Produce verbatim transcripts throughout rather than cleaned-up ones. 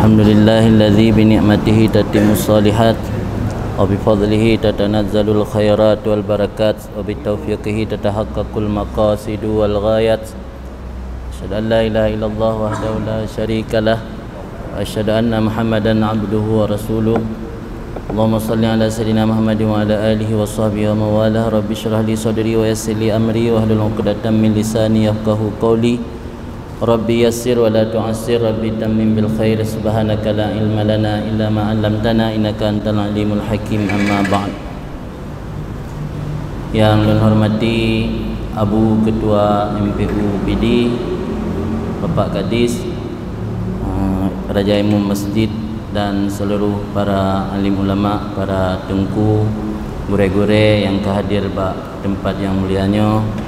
Alhamdulillahilladzi bi ni'matihi tatimmus shalihat, wa bi fadlihi tatanazzalul khairat wal barakat, wa bi taufiqihi tatahaqqaqul maqasidu wal ghayat. Asyhadu an la ilaha illallah wahdahu la syarikalah, wa asyhadu anna Muhammadan abduhu wa rasuluh. Allahumma shalli ala sayyidina Muhammadin wa ala alihi wa sahbihi wa mawalah. Rabbi shrah li sadri wa yassir li amri wahlul 'uqdatam min lisani yafqahu qawli. Rabbi yassir wa la tu'assir, Rabbi tammim bil khair. Subhanaka la ilma lana illa ma 'allamtana innaka antal alimul hakim. Amma ba'd. Yang lôn hormati Abu Ketua M P U P D, Bapak Kadis, eh, Raja Imum Masjid dan seluruh para alim ulama, para teungku, gurée-gurée nyang ka hadir bak teumpat nyang mulia nyoe.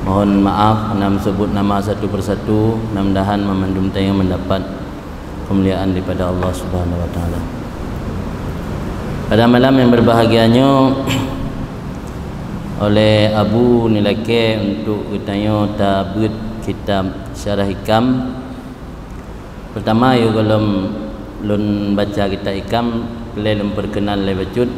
Mohon maaf hana meusebut nama satu persatu, mudah-mudahan mamandum tanyoe mendapat kemuliaan daripada Allah Subhanahu wa Taala. Pada malam yang berbahagia nyoe, oleh Abu neulakée untuk geutanyoe tabeuet kitab Syarah Hikam. Pertama, yôh gohlom lôn baca kitab Hikam, lé lôn perkenal lé bacut.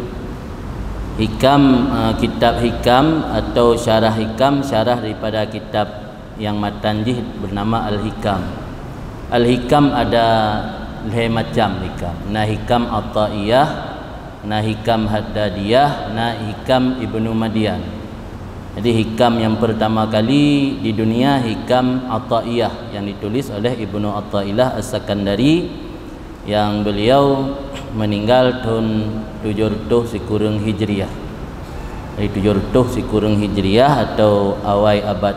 Hikam, eh, kitab Hikam atau Syarah Hikam, syarah daripada kitab yang matan jih bernama Al-Hikam. Al-Hikam ada lhée macam hikam. Na hikam Athaiyah, na hikam Haddadiyah, na hikam Ibnu Madian. Jadi hikam yang pertama kali di dunia hikam Athaiyah yang ditulis oleh Ibnu Athaillah As-Sakandari, yang beliau meninggal tahun tujuh ratus sikureueng Hijriah. Jadi tujuh ratus sikureueng Hijriah atau awai abad,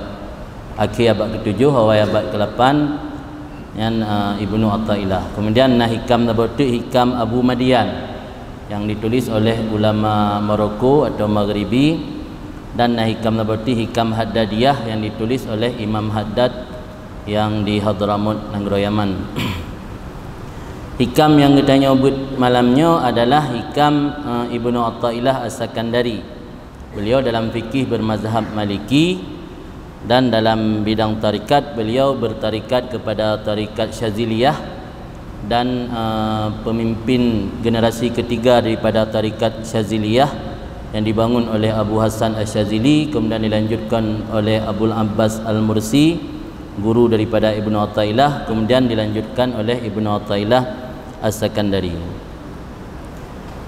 akhé abad ketujuh, awai abad kelapan, nyan, eh, Ibnu Athaillah. Kemudian na hikam saboh teuk hikam Abu Madian yang ditulis oleh ulama Maroko atau Maghribi, dan na hikam saboh teuk hikam Haddadiyah yang ditulis oleh Imam Haddad yang di Hadramaut, nanggroe Yaman. Hikam yang geutanyoe beuet malam nyoe adalah hikam, eh, Ibnu Athaillah As-Sakandari. Beliau dalam fikih bermazhab Maliki, dan dalam bidang tarikat beliau bertarikat kepada tarikat Syaziliyah, dan, eh, pemimpin generasi ketiga daripada tarikat Syaziliyah yang dibangun oleh Abu Hasan Asy-Syazili, kemudian dilanjutkan oleh Abul Abbas Al-Mursi, guru daripada Ibnu Athaillah, kemudian dilanjutkan oleh Ibnu Athaillah As-Sakandari.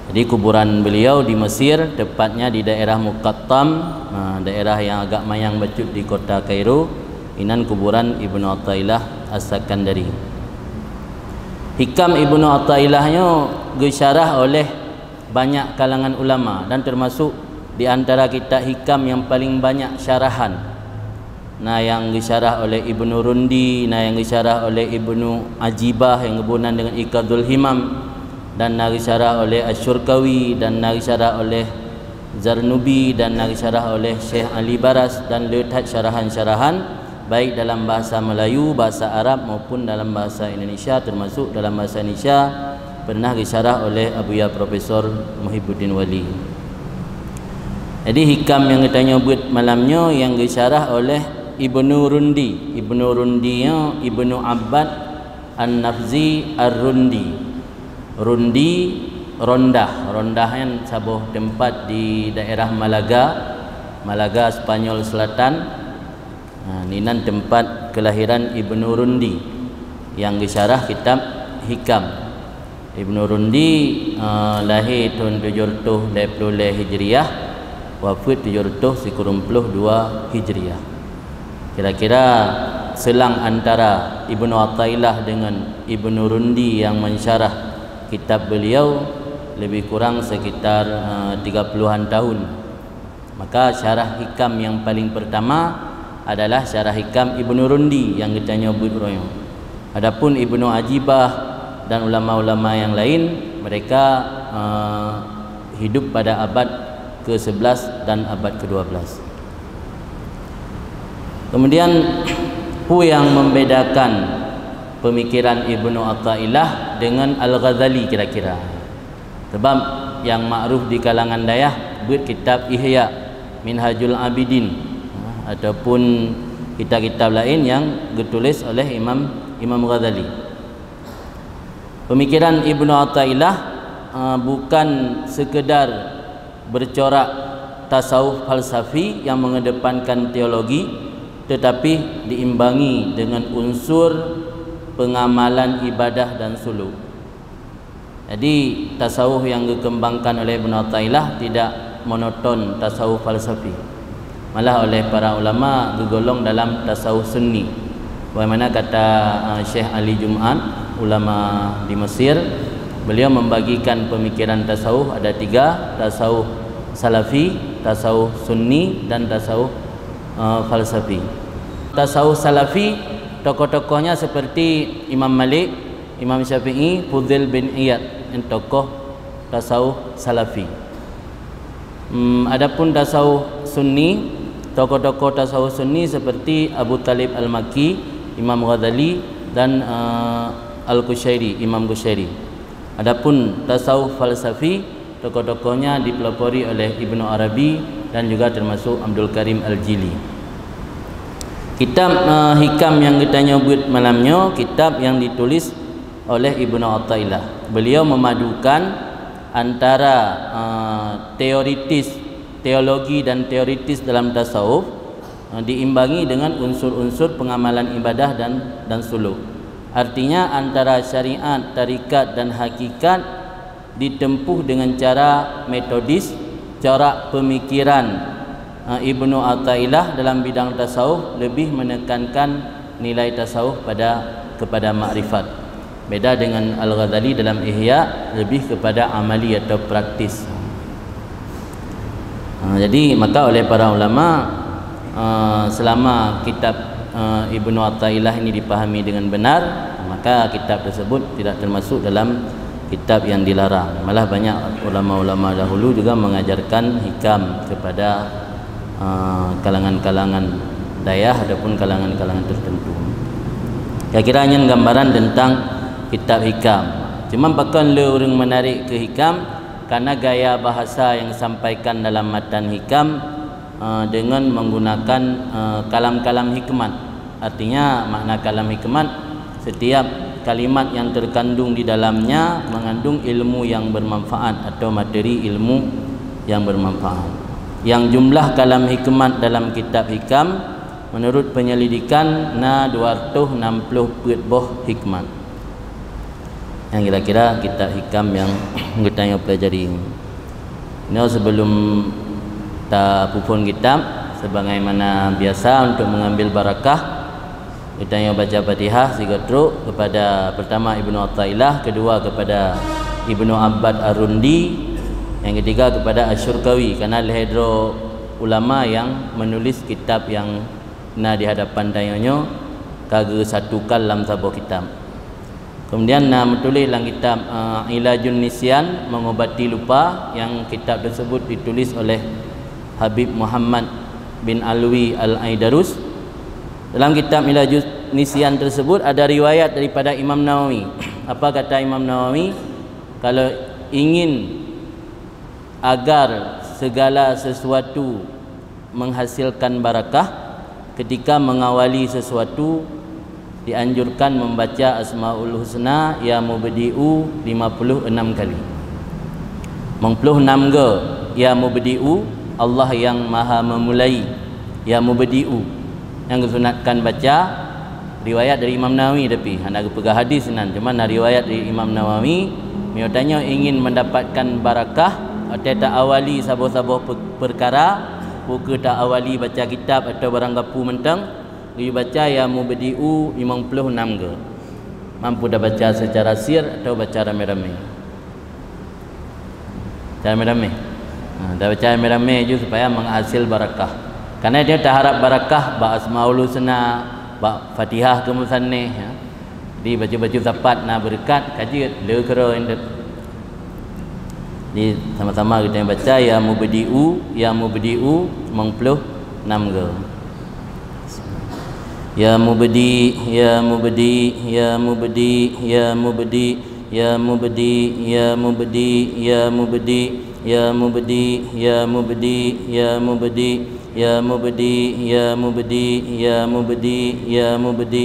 Jadi kuburan beliau di Mesir, tepatnya di daerah Muqattam, ha, daerah yang agak manyang bacut di kota Kairo, inan kuburan Ibnu Athaillah As-Sakandari. Hikam Ibnu Athaillah nyoe geusyarah oleh banyak kalangan ulama dan termasuk di antara kitab hikam yang paling banyak syarahan. Na nyang geusyarah oleh Ibnu Rundi, na nyang geusyarah oleh Ibnu Ajibah nyang geuboh nan deungon Iqadul Himam, dan na geusyarah oleh Asy-Syurkawi, dan na geusyarah oleh Zarnubi, dan na geusyarah oleh Syekh Ali Baras, dan le that syarahan-syarahan baik dalam bahasa Melayu, bahasa Arab maupun dalam bahasa Indonesia, termasuk dalam bahasa Indonesia pernah geusyarah oleh Abuya Profesor Muhibbuddin Wali. Jadi hikam nyang geutanyoe beuet malam nyoe nyang geusyarah oleh Ibnu Rundi. Ibnu Rundi nyoe Ibnu Abbad An-Nafzi Ar-Rundi. Rundi, Rondah. Rondah nyan saboh teumpat di daerah Malaga, Malaga Spanyol Selatan. Ha, inan teumpat kelahiran Ibnu Rundi nyang geusyarah kitab Hikam. Ibnu Rundi, eh, lahé thon tujoh reutôh lhèe ploh lhèe Hijriah, wafeuet tujoh reutôh sikureueng ploh dua Hijriah. Kira-kira seulang antara Ibnu Athaillah deungon Ibnu Rundi nyang mensyarah kitab beliau lebih kurang sekitar, eh, tiga puluhan tahun. Maka syarah Hikam nyang paling pertama adalah syarah Hikam Ibnu Rundi nyang geutanyoe beuet uroe nyoe. Adapun Ibnu Ajibah dan ulama-ulama nyang laén, mereka, eh, hidup pada abad ke sebelas dan abad ke dua belas. Kemudian, peue nyang membedakan pemikiran Ibnu Athaillah dengan Al-Ghazali kira-kira? Sebab nyang makruf di kalangan dayah beuet kitab Ihya, Minhajul Abidin, ataupun kitab-kitab laén nyang geutuléh oleh Imam, Imam Ghazali. Pemikiran Ibnu Athaillah, eh, bukan sekedar bercorak tasawuf falsafi yang mengedepankan teologi, tetapi diimbangi dengan unsur pengamalan ibadah dan suluk. Jadi, tasawuf yang dikembangkan oleh Ibnu Athaillah tidak monoton tasawuf falsafi. Malah oleh para ulama geugolong dalam tasawuf sunni. Bagaimana kata, uh, Syekh Ali Jumaat, ulama di Mesir, beliau membagikan pemikiran tasawuf ada tiga, tasawuf salafi, tasawuf sunni, dan tasawuf, uh, falsafi. Tasawuf salafi, tokoh-tokohnya seperti Imam Malik, Imam Syafi'i, Fudail bin Iyad, yang tokoh tasawuf salafi. Hmm, adapun tasawuf sunni, tokoh-tokoh tasawuf sunni seperti Abu Talib Al-Makki, Imam Ghazali, dan, eh, Al-Qushairi, Imam Qushairi. Adapun tasawuf falsafi, tokoh-tokohnya dipelopori oleh Ibnu Arabi dan juga termasuk Abdul Karim Al-Jili. Kitab, eh, Hikam yang geutanyoe beuet malam nyoe, kitab yang ditulis oleh Ibnu Athaillah. Beliau memadukan antara, eh, teoritis, teologi dan teoritis dalam tasawuf, eh, diimbangi dengan unsur-unsur pengamalan ibadah dan, dan suluk. Artinya, antara syariat, tarikat, dan hakikat ditempuh dengan cara metodis, corak pemikiran, eh, Ibnu Athaillah dalam bidang tasawuf lebih menekankan nilai tasawuf pada, kepada makrifat. Beda dengan Al-Ghazali dalam Ihya, lebih kepada amali atau praktis. Ha, jadi, maka oleh para ulama, eh, selama kitab, eh, Ibnu Athaillah ini dipahami dengan benar, maka kitab tersebut tidak termasuk dalam kitab yang dilarang. Malah banyak ulama-ulama dahulu juga mengajarkan hikam kepada, eh, kalangan-kalangan dayah ataupun kalangan-kalangan tertentu. Kira-kira nyan gambaran tentang kitab Hikam. Cuma pakon le ureuëng menarik ke Hikam, karena gaya bahasa yang disampaikan dalam matan Hikam, eh, dengan menggunakan, eh, kalam-kalam hikmat. Artinya, makna kalam hikmat, setiap kalimat yang terkandung di dalamnya mengandung ilmu yang bermanfaat atau materi ilmu yang bermanfaat. Yang jumlah kalam hikmat dalam kitab Hikam, menurut penyelidikan, na dua ratus enam puluh peuet boh hikmat. Nyang kira-kira kitab Hikam nyang geutanyoe pelajari. Nyoe sebelum tapeuphon kitab, sebagaimana biasa untuk mengambil barakah, geutanyoe baca Fatihah sigoe trok kepada pertama Ibnu Athaillah, kedua kepada Ibnu Abbad Ar-Rundi, yang ketiga kepada Asy-Syurkawi, karena lhée droe ulama yang menulis kitab yang na di hadapan tanyoe nyoe ka geusatukan lam saboh kitab. Kemudian na meutuléh lam kitab, eh, Ilajun Nisyan, Mengobati Lupa, yang kitab tersebut ditulis oleh Habib Muhammad bin Alwi Al-Aidarus. Dalam kitab Ilajun Nisyan tersebut ada riwayat daripada Imam Nawawi. Apa kata Imam Nawawi? Kalau ingin agar segala sesuatu menghasilkan barakah, ketika mengawali sesuatu, dianjurkan membaca Asmaul Husna, Ya Mubdi'u, lima puluh enam kali. Meuplôh nam go, Ya Mubdi'u, Allah yang Maha Memulai, Ya Mubdi'u. Nyang geusunatkan baca, riwayat dari Imam Nawawi, tapi hana geupeugah hadis nan, cuma na riwayat dari Imam Nawawi. Meunyoe tanyoe ingin mendapatkan barakah, watée ta-awali saboh-saboh pe-, peukara, peu kheueh ta-awali baca kitab atau barang gapu mantong, geuyue baca Ya Mubdi'u limong ploh nam go. Mampu tabaca secara sir atau baca ramé-ramé. Baca ramé-ramé. Ha, tabaca ramé-ramé ju supaya menghasil barakah. Karena dia taharap barakah bak Asmaul Husna, bak Fatihah keu musannif, ya. Di baca-baca sapat na beureukat, ka jeuet, le keudroe endet. Jadi, sama-sama kita baca, Ya Mubdi'u, Ya Mubdi'u, limong ploh nam go. Ya Mubdi, Ya Mubdi, Ya Mubdi, Ya Mubdi, Ya Mubdi, Ya Mubdi, Ya Mubdi, Ya Mubdi, Ya Mubdi, Ya Mubdi, Ya Mubdi, Ya Mubdi, Ya Mubdi, Ya Mubdi,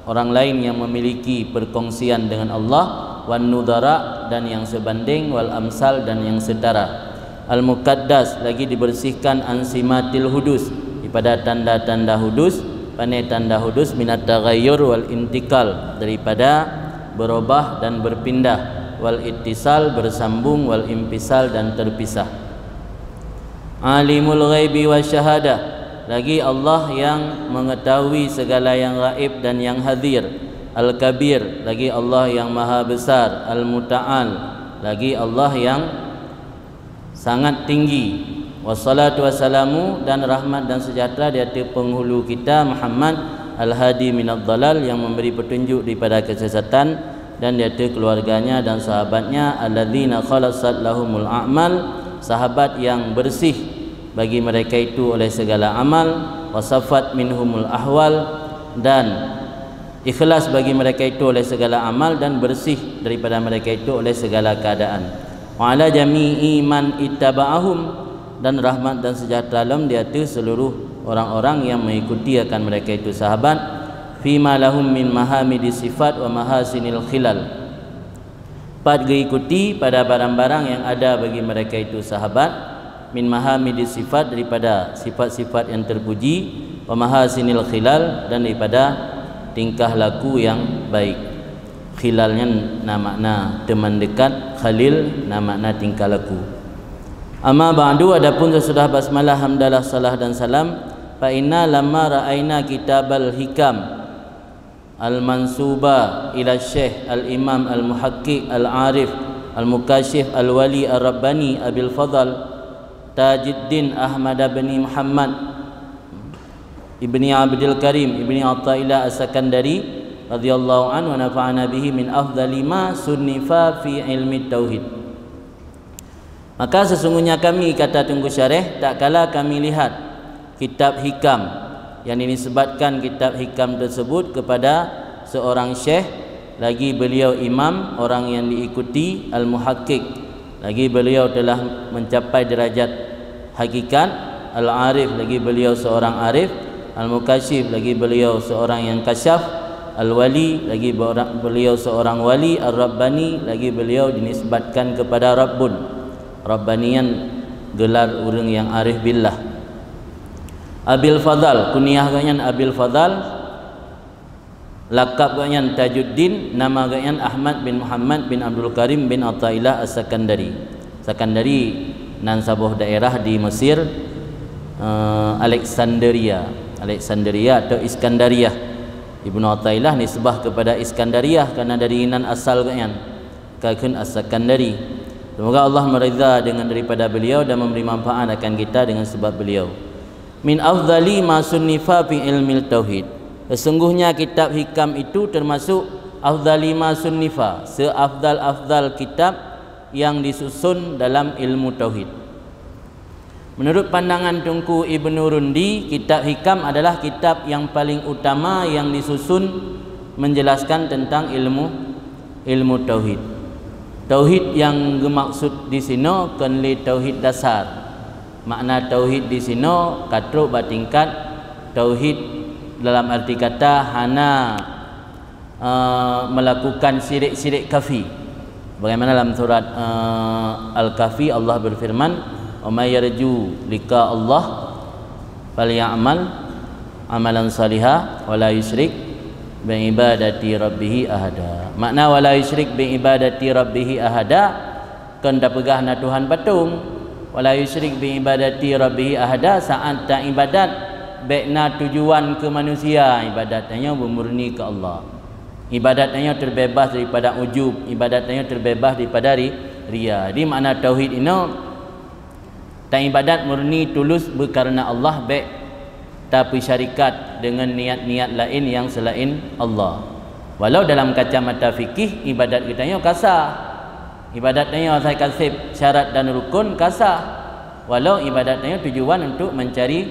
orang lain yang memiliki perkongsian dengan Allah, wan nudhara, dan yang sebanding, wal amsal, dan yang setara. Al-muqaddas, lagi dibersihkan, an simatil hudus, daripada tanda-tanda hudus. Pane tanda hudus? Minat taghayyur wal intikal, daripada berubah dan berpindah, wal ittisal, bersambung, wal infisal, dan terpisah. Alimul ghaibi wa syahadah, lagi Allah yang mengetahui segala yang gaib dan yang hadir. Al-Kabir, lagi Allah yang maha besar. Al-Muta'al, lagi Allah yang sangat tinggi. Wassalatu wassalamu, dan rahmat dan sejahtera di atas penghulu kita Muhammad, al-hadi minad dalal, yang memberi petunjuk daripada kesesatan, dan di atas keluarganya dan sahabatnya, alladzina khalasat lahumul a'mal, sahabat yang bersih bagi mereka itu oleh segala amal, wasafat minhumul ahwal, dan ikhlas bagi mereka itu oleh segala amal, dan bersih daripada mereka itu oleh segala keadaan. Wa ala jami'i man ittaba'ahum, dan rahmat dan sejahtera lom di atas seluruh orang-orang yang mengikuti akan mereka itu sahabat, fima lahum min mahamidi sifat wa mahasinil khilal, pat geuyikuti pada barang-barang yang ada bagi mereka itu sahabat, min mahamidi sifat, daripada sifat-sifat yang terpuji, wa mahasinil khilal, dan daripada tingkah laku yang baik. Khilal nyan na makna teman dekat, khalil na makna tingkah laku. Amma ba'du, adapun sesudah basmalah, hamdalah, salah dan salam, fa inna lamma ra'aina kitabal hikam al-mansuba ila Syekh al-Imam al-Muhaqqiq al-Arif al-Mukasyif al-Wali ar-Rabbani Abil Fadl Tajuddin Ahmad bin Muhammad ibni Abdul Karim ibni Athaillah As-Sakandari radhiyallahu anhu wa nafa'ana bihi min afdhali ma sunnifa fi ilmi tauhid. Maka sesungguhnya kami, kata Teungku Syareh, tak kala kami lihat kitab hikam, yang dinisbatkan kitab hikam tersebut kepada seorang syekh, lagi beliau imam, orang yang diikuti, al-muhaqqiq, lagi beliau telah mencapai derajat hakikat, al-arif, lagi beliau seorang arif, al-mukasyif, lagi beliau seorang yang kasyaf, al-wali, lagi beliau seorang wali, ar-rabbani, lagi beliau dinisbatkan kepada Rabbun. Rabbani nyan gelar ureuëng nyang arif billah. Abil Fadhal, kunyah geuhnyan Abil Fadhal, lakab geuhnyan Tajuddin, nama geuhnyan Ahmad bin Muhammad bin Abdul Karim bin Athaillah As-Sakandari. Sakandari nan saboh daerah di Mesir, eh, Alexandria. Alexandria atau Iskandariah. Ibnu Athaillah nisbah kepada Iskandariah karena dari nan asal geuhnyan. Ka kheun As-Sakandari. Semoga Allah meridha dengan daripada beliau dan memberi manfaat akan kita dengan sebab beliau. Min afdhali ma sunnifa fi ilmil tauhid. Sesungguhnya kitab hikam itu termasuk afdhali ma sunnifa, seafdal-afdal kitab yang disusun dalam ilmu tauhid. Menurut pandangan Teungku Ibnu Rundi, kitab hikam adalah kitab yang paling utama yang disusun menjelaskan tentang ilmu, ilmu tauhid. Tauhid nyang geumaksud disinoe kon lé tauhid dasar. Makna tauhid disinoe ka trok bak tingkat tauhid dalam arti kata hana, eh, melakukan syirik-syirik khafi. Bagaimana dalam surat, eh, Al-Kahfi, Allah berfirman, "Wa may yarju liqa Allah falyamal amalan saliha wa la yusyrik bi ibadati rabbih ahada." Makna wa la yusyrik bi ibadati rabbih ahada, kon tapeugah na tuhan patong. Wa la yusyrik bi ibadati rabbih ahada, saat taibadat bék na tujuan keu manusia, ibadat tanyoe beumurni keu Allah. Ibadat tanyoe terbebas daripada ujub, ibadat tanyoe terbebas daripada ri-, ria. Jadi makna tauhid inoe, taibadat murni tulus beukareuna Allah, bék tapeusyarikat deungon niat-niat laén nyang seulaén Allah. Walau dalam kacamata fikih ibadat geutanyoe ka sah, ibadat tanyoe asai ka seb syarat dan rukun ka sah, walau ibadat tanyoe tujuan untuk mencari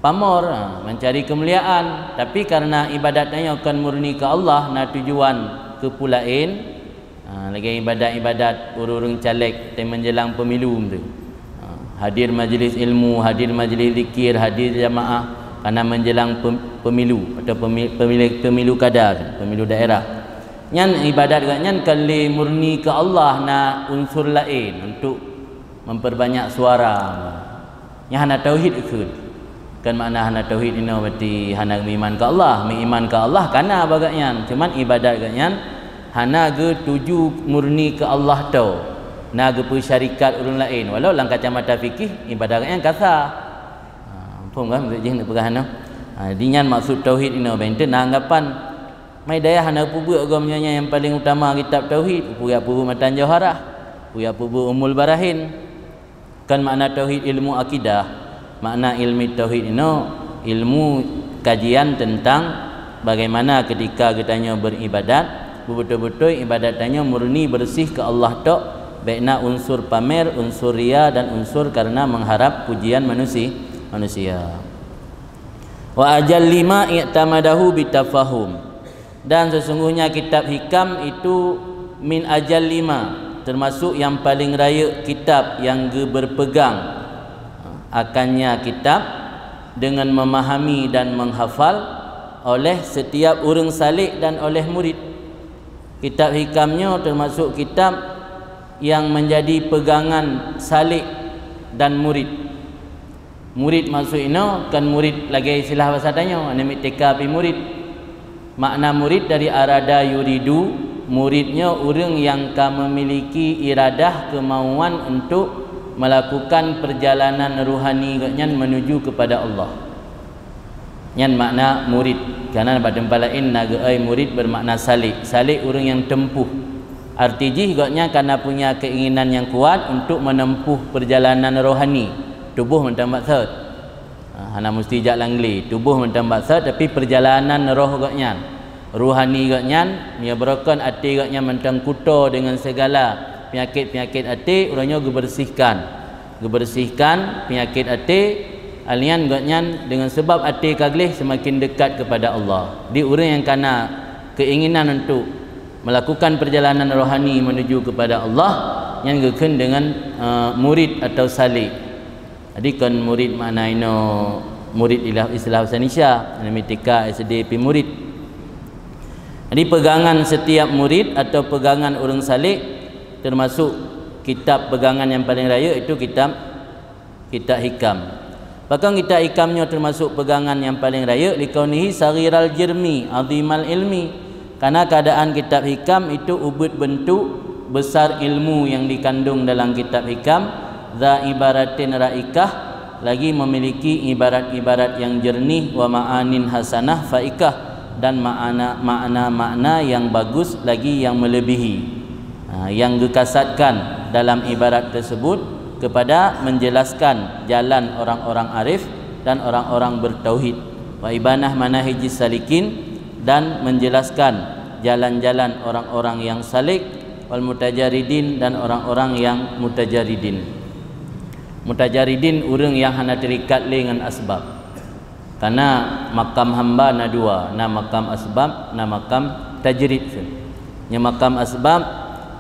pamor, ha, mencari keumuliaan, tapi kareuna ibadat tanyoe kon murni keu Allah, na tujuan keu peue laén, ha, lagée ibadat-ibadat ureuëng-ureuëng caleg watée menjelang pemilu tu. Ha, hadir majlis ilmu, hadir majlis zikir, hadir jamaah, Karena menjelang pem-, pemilu atau pemi-, pemili-, pemilu kada, pemilu daerah. Nyan ibadat gobnyan kon lé murni keu Allah, na unsur laén untuk memperbanyak suara. Nyan hana tauhid kheun. Kon makna hana tauhid inoe berarti hana meuiman keu Allah. Meuiman keu Allah kana bak gobnyan. Cuman ibadat gobnyan hana geutuju murni keu Allah tok. Na geupeusyarikat ureuëng laén. Walau lam kacamata fikih ibadat gobnyan kasa. Ha, phom kan maksud jih neupeugah nyoe. Ha, jadi nyan maksud tauhid inoe, bak nyan na anggapan. Mai dayah hana peubuet gob nyoe nyang paling utama kitab tauhid, peue peubuet matan jauharah, peue peubuet umul barahin. Kan makna tauhid ilmu akidah. Makna ilmu tauhid inoe ilmu kajian tentang bagaimana ketika geutanyoe beribadat, beutôi-beutôi ibadat tanyoe murni bersih keu Allah tok, bék na unsur pamer, unsur ria dan unsur karena mengharap pujian manusi-, manusia. Wa ajalli ma i'tamadahu bitafahum. Dan sesungguhnya kitab Hikam itu min ajalli ma, termasuk yang paling rayeuk kitab yang geuberpegang akannya kitab dengan memahami dan menghafal oleh setiap ureuëng salik dan oleh murid. Kitab Hikam nyoe termasuk kitab yang menjadi pegangan salik dan murid. Murid maksud inoe kan murid lagée istilah basa tanyoe, aneuk miet T K pi murid. Makna murid dari arada yuridu, murid nyoe ureuëng nyang ka memiliki iradah, kemauan untuk melakukan perjalanan rohani gobnyan menuju kepada Allah. Nyan makna murid. Karena bak teumpat laén na geuai murid bermakna salik. Salik ureuëng nyang tempuh. Arti jih gobnyan karena punya keinginan yang kuat untuk menempuh perjalanan rohani. Tuboh mantong bak sot. Ha, hana musti jak lam glé. Tuboh mantong bak sot, tapi perjalanan roh gobnyan, rohani gobnyan, meunyoe beurokon até gobnyan mantong kuto dengan segala penyakit-penyakit até, uroe nyoe geubersihkan. Geubersihkan penyakit até, alian gobnyan dengan sebab até ka gleh semakin dekat kepada Allah. Di ureuëng nyang kana keinginan untuk melakukan perjalanan rohani menuju kepada Allah, nyan geukheun dengan, eh, murid atau salik. Jadi kon murid makna inoe murid ilah-, istilah bahasa Indonesia, aneuk miet T K, S D pi murid. Jadi pegangan setiap murid atau pegangan ureuëng salik termasuk kitab pegangan yang paling rayeuk itu kitab, kitab Hikam. Pakon kitab Hikam nyoe termasuk pegangan yang paling rayeuk? Likaunihi saghiral jirmi, azimal ilmi. Karena keadaan kitab Hikam itu ubit bentuk, besar ilmu yang dikandung dalam kitab Hikam, za ibaratin raikah, lagi memiliki ibarat-ibarat yang jernih, wa ma'anin hasanah faikah, dan makna, makna-makna yang bagus lagi yang melebihi. Ha, yang geukasatkan dalam ibarat tersebut kepada menjelaskan jalan orang-orang arif dan orang-orang bertauhid. Wa ibanah manahijis salikin, dan menjelaskan jalan-jalan orang-orang yang salik, wal mutajaridin, dan orang-orang yang mutajaridin. Mutajaridin ureuëng yang hana terikat lé ngon asbab. Karena makam hamba na dua, na makam asbab, na makam tajrid. Nyoe makam asbab,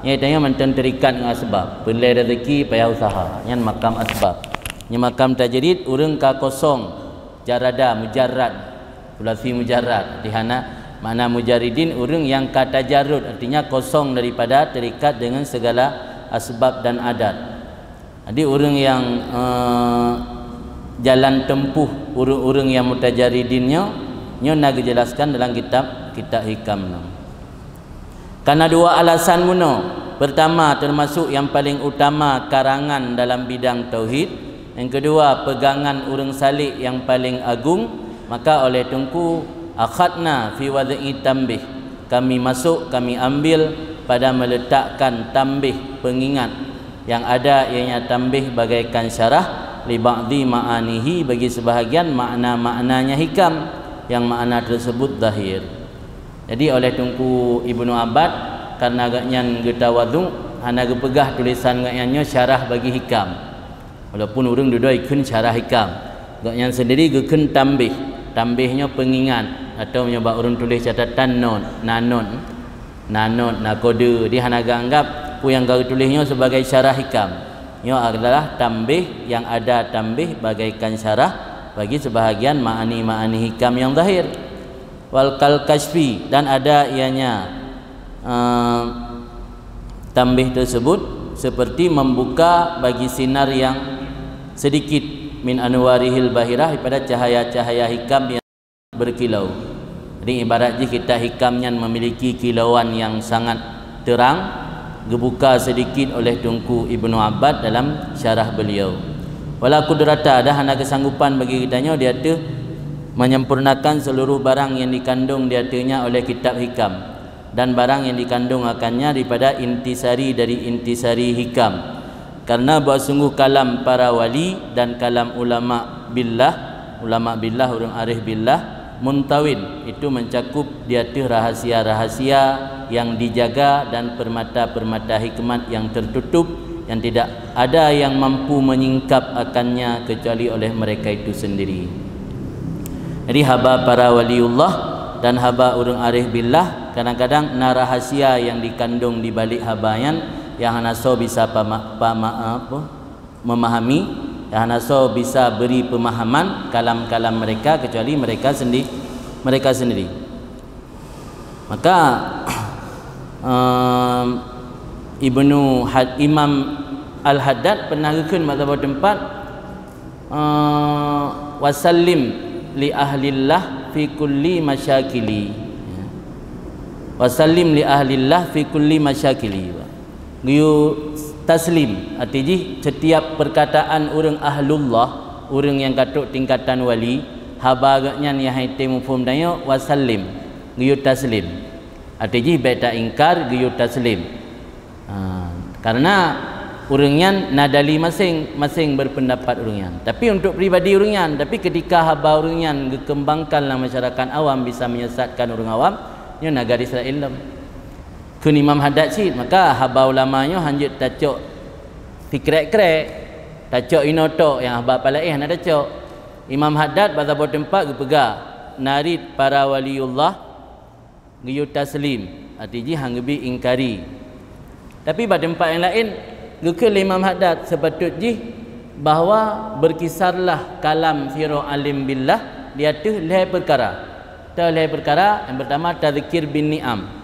nyan tanyoe mantong terikat ngon asbab. Peulée rezeki payah usaha, nyan makam asbab. Nyoe makam tajrid ureuëng ka kosong, jarada, mujarrad. Sulasi mujarrad, di hana makna mujaridin ureuëng nyang ka tajarud, artinya kosong daripada terikat dengan segala asbab dan adat. Jadi ureuëng nyang, eh, jalan tempuh ureuëng-ureuëng nyang mutajaridin nyoe, nyoe na geujelaskan dalam kitab, kitab Hikam nyoe. Karena dua alasan meunoe. Pertama, termasuk yang paling utama karangan dalam bidang tauhid. Yang kedua, pegangan ureuëng salik yang paling agung. Maka oleh Teungku, akhadna fi wad'i tambih. Kami masuk, kami ambil pada meletakkan tambih, pengingat, yang ada ianya tambih bagaikan syarah li ba'di ma'anihi, bagi sebahagian makna-maknanya Hikam, yang makna tersebut zahir. Jadi oleh Teungku Ibnu Abbad, karena gobnyan geutawadhu, hana geupeugah tulisan gobnyan nyoe syarah bagi Hikam. Walaupun ureuëng dudoe kheun syarah Hikam, gobnyan sendiri geukheun tambih. Tambih nyoe pengingat, atau meunyoe bak ureuëng tuléh catatan, not, na not. Na not, na kode. Jadi hana geuanggap peue nyang ka geutuléh nyoe sebagai syarah Hikam. Nyoe adalah tambih yang ada tambih bagaikan syarah Bagi sebahagian ma'ani-ma'ani hikam yang zahir. Wal kal kasyfi, dan ada ianya, eh, tambih tersebut seperti membuka bagi sinar yang sedikit, min anwarihil bahirah, daripada cahaya-cahaya hikam yang berkilau. Jadi ibarat jih kitab hikam nyan memiliki kilauan yang sangat terang, geubuka sedikit oleh Teungku Ibnu Abbad dalam syarah beliau. Wala qudrata, dah hana kesanggupan bagi geutanyoe di ateueh menyempurnakan seluruh barang yang dikandung di ateuehnya oleh kitab hikam dan barang yang dikandung akannya daripada intisari dari intisari hikam. Karena bahwa sungguh kalam para wali dan kalam ulama billah, ulama billah, ureuëng arif billah, muntawin, itu mencakup di ateueh rahasia-rahasia yang dijaga dan permata-permata hikmat yang tertutup, yang tidak ada yang mampu menyingkap akannya kecuali oleh mereka itu sendiri. Jadi haba para waliullah dan haba ureuëng arif billah, kadang-kadang na rahasia yang dikandung di balik haba nyan yang hana soe bisa pama-, pama-, apa, memahami, yang hana soe bisa beri pemahaman kalam-kalam mereka kecuali mereka sendi-, mereka sendiri. Maka, em, Ibnu Had-, Imam Al-Haddad pernah geukheun bak saboh teumpat, eh, "Wasallim li ahlillah fi kulli masyakili." Ya. "Wasallim li ahlillah fi kulli masyakili." Geuyue taslim, arti jih setiap perkataan ureuëng ahlullah, ureuëng nyang ka trok tingkatan wali, haba geuhnyan nyang han tém muphom tanyoe, wasallim, geuyue taslim. Arti jih bék taingkar, geuyue taslim. Ha, karena ureuëng nyan na dali maséng, maséng berpendapat ureuëng nyan. Tapi untuk pribadi ureuëng nyan, tapi ketika haba ureuëng nyan geukembangkan lam masyarakat awam bisa menyesatkan ureuëng awam, nyoe na garis laén lom. Kheun Imam Haddad cit, maka haba ulama nyoe hanjeuet tacok sikrek-krek, tacok inoe tok, nyang haba palaéh hana tacok. Imam Haddad bak saboh teumpat geupeugah, narit para waliullah geuyue taslim, arti jih han geubi ingkari. Tapi bak teumpat nyang laén, geukheun lé Imam Haddad, seupatôt jih bahwa berkisarlah kalam sidroe alim billah di ateueh lhée peukara. Teuh lhée peukara, nyang peurtama tazkir bin ni'am.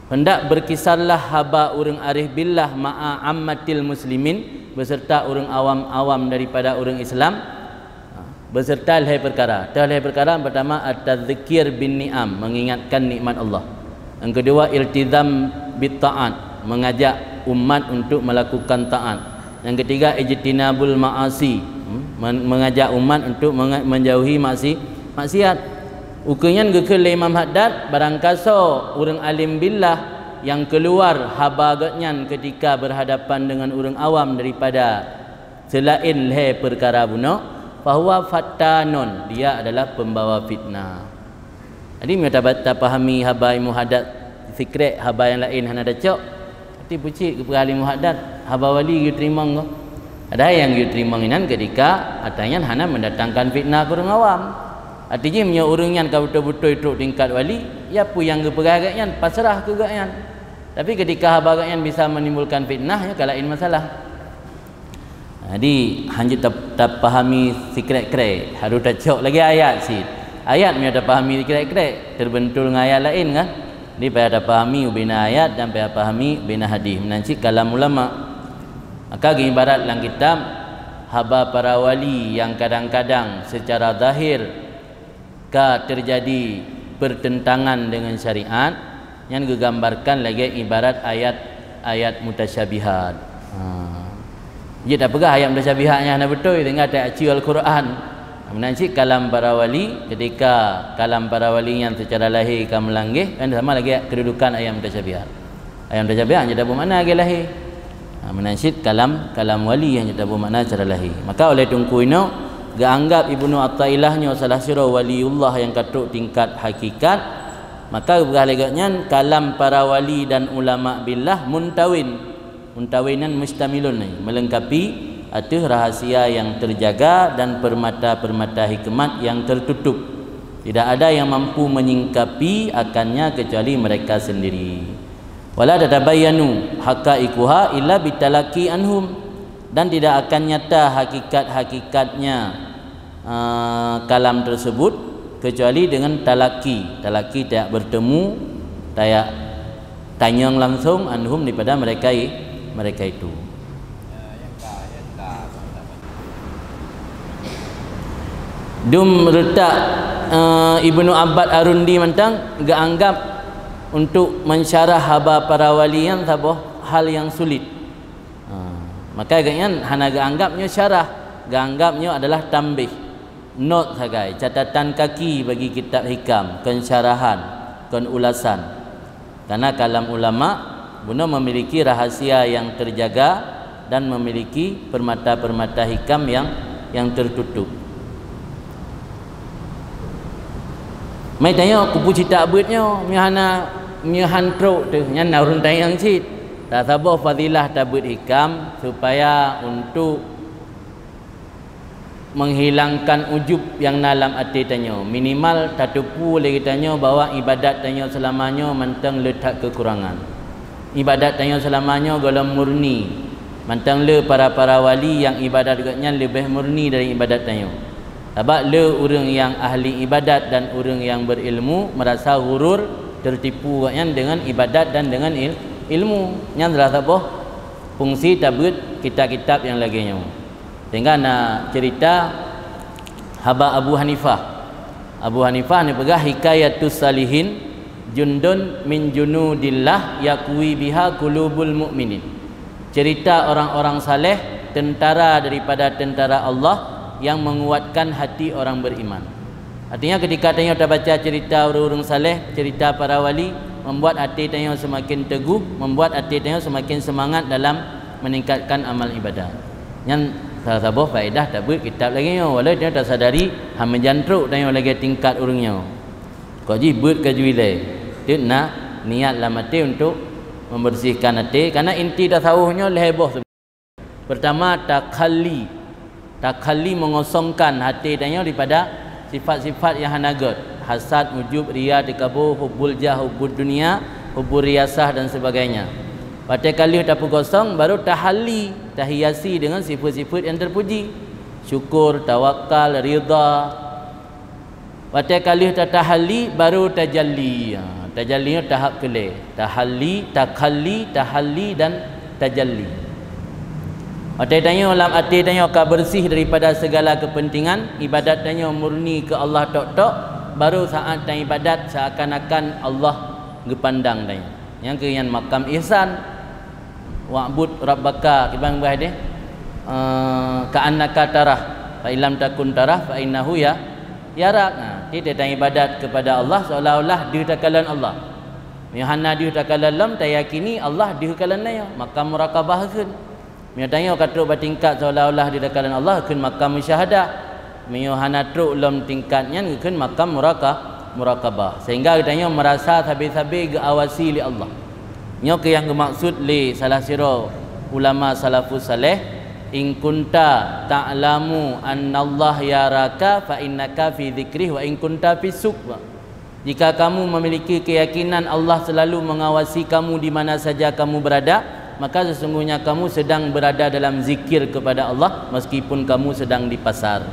Hendak berkisarlah haba ureuëng arif billah ma'a ammatil muslimin, beserta ureuëng awam-awam daripada ureuëng Islam, ha, beserta lhée peukara. Teuh lhée peukara, nyang peurtama at-tazkir bin ni'am, mengingatkan nikmat Allah. Yang kedua, iltizam bit ta'at, mengajak umat untuk melakukan taat. Yang ketiga, ijtinabul ma'asi, hmm, men-, mengajak umat untuk menge-, menjauhi maksi-, maksiat. Ukeue nyan geukheun lé Imam Haddad, barangkasoe ureuëng alim billah nyang keuluar haba geuhnyan ketika berhadapan dengan ureuëng awam daripada seulaén lhée peukara bunoe, fahuwa fattanun, dia adalah pembawa fitnah. Jadi meunyoe taba-, tapahami haba Imam Haddad sikrek, haba nyang laén hana tacok, arti pucit geupeugah lé Imam Haddad, haba wali geuyue teurimong goh. Padahai nyang geuyue teurimong inan keudika atra nyan hana mendatangkan fitnah keu ureuëng awam. Arti jih meunyoe ureuëng nyan ka beutôi-beutôi trok tingkat wali, ya peue nyang geupeugah geuhnyan pasrah keu geuhnyan. Tapi keudika haba geuhnyan bisa menimbulkan fitnah, nyan ka laén masalah. Jadi, hanjeuet tap-, tapahami sikrek-krek, harôh tacok lagée ayat cit. Ayat meunyoe tapahami sikrek-krek, teubeuntul ngon ayat laén kan? Jadi, payah tapahami ubena ayat dan payah pahami ubena hadis. Meunan cit kalam ulama. Maka geuibarat lam kitab, haba para wali nyang kadang-kadang seucara zahir ka teujadi peureuntangan deungon syariat, nyan geugambarkan lagée ibarat ayat-ayat mutasyabihat. Ha. Jeuet tapeugah ayat mutasyabihat nyan hana beutôi, sehingga taacue Al-Quran. Meunan cit kalam para wali, keudika kalam para wali nyan seucara lahé ka meulanggeh, kan sama lagée keududukan ayat mutasyabihat. Ayat mutasyabihat hana tabeumakna lagée lahé. Ha, meunan cit kalam, kalam wali hana tabeumakna secara lahé. Maka oleh Teungku inoe geuanggab Ibnu Athaillah nyoe salah sidroe waliullah nyang ka trok tingkat hakikat, maka geupeugah lé gobnyan kalam para wali dan ulama billah muntawin. Muntawin nyan mustamilun, melengkapi ateueh rahasia nyang teujaga dan peurmata-peurmata hikmat nyang teututup. Tidak ada yang mampu menyingkapi akannya kecuali mereka sendiri. Wala tatabayyanu haqaiquha illa bitalaqi anhum, dan tidak akan nyata hakikat-hakikatnya eh, kalam tersebut, kecuali dengan talaki. Talaki tajak bertemu, tajak tanyong langsung, anhum, daripada mereka i-, mereka itu. Dum reutak, eh, Ibnu Abbad Ar-Rundi mantong geuanggap untuk mensyarah haba para wali nyan saboh hal yang sulit. Ha, maka gobnyan hana geuanggap nyoe syarah, geuanggap nyoe adalah tambih, not sagai, catatan kaki bagi kitab hikam, kon syarahan, kon ulasan. Karena kalam ulama bunoe memiliki rahasia yang terjaga dan memiliki permata-permata hikam yang, yang tertutup. Mai tanyoe, kupeue cit tabeuet nyoe, meunyoe hana, meunyoe han trok teuh, nyan na ureuëng tanyong cit. Tasaboh fadilah tabeuet hikam supaya untuk menghilangkan ujub nyang na lam até tanyoe. Minimal tateupeue lé geutanyoe bahwa ibadat tanyoe seulama nyoe mantong le that keukurangan. Ibadat tanyoe seulama nyoe gohlom murni. Mantong le para-para wali nyang ibadat gobnyan leubeh murni dari ibadat tanyoe. Sabab le ureuëng nyang ahli ibadat dan ureuëng nyang berilmu meurasa ghurur, teutipu gobnyan deungon ibadat dan deungon il-, ilmu. Nyan salah saboh fungsi tabeuet kitab-kitab nyang lagée nyoe. Sehingga na cerita haba Abu Hanifah. Abu Hanifah neupeugah, "Hikayatus salihin jundun min junudillah yaqwi biha qulubul mu'minin." Cerita orang-orang saleh, tentara daripada tentara Allah yang menguatkan hati orang beriman. Artinya, ketika tanyoe tabaca cerita ureuëng-ureuëng saleh, cerita para wali, membuat até tanyoe semakin teguh, membuat até tanyoe semakin semangat dalam meningkatkan amal ibadat. Nyan salah saboh faedah tabeuet kitab lagée nyoe, walau tanyoe tasadari hana meujan trok tanyoe lagée tingkat ureuëng nyoe. Kok jih beuet ka ju ilée, teuk na niat lam até untuk membersihkan até, karena inti tasawuf nyoe lhée boh. Pertama, takhalli. Takhalli mengosongkan até tanyoe daripada sifat-sifat nyang hana gét. Hasad, ujub, ria, teukabô, hubbul jah, hubbud dunia, hubbur riasah dan sebagainya. Watée ka lheueh tapeukosong, baru tahalli, tahiasi dengan sifat-sifat nyang terpuji. Syukur, tawakal, ridha. Watée ka lheueh tatahalli, baru tajalli. Ha, tajalli nyoe tahap keulhée. Tahalli, takhalli, tahalli dan tajalli. Watée tanyoe lam até tanyoe ka beureuséh daripada segala keupeuntengan, ibadat tanyoe murni keu Allah tok-tok, baru saát taibadat seakan-akan Allah geupandang tanyoe. Nyang keu nyan makam ihsan. "Wa'bud rabbaka," kiban bah deh, eh, "ka'annaka tarah, fa illam takun tarah, fa innahu ya-, yarak." Nah, kita taibadat kepada Allah seolah-olah deuh takalon Allah. Meunyoe hana deuh takalon lom, tayakini Allah deuh kalon nyoe, makam murakabah kheun. Meunyoe tanyoe ka trok bak tingkat seolah-olah deuh takalon Allah, kheun makam musyahadah. Meunyoe hana trok lom tingkat nyan, kheun makam muraka-, murakabah. Sehingga geutanyoe meurasa sabe-sabe geuawasi lé Allah. Nyoe keuh nyang geumaksud lé salah sidroe ulama salafus saleh, "In kunta ta'lamu annallaha yaraka fa innaka fi dzikrih wa in kunta fis suq." Jika kamu memiliki keyakinan Allah selalu mengawasi kamu di mana saja kamu berada, maka sesungguhnya kamu sedang berada dalam zikir kepada Allah meskipun kamu sedang di pasar.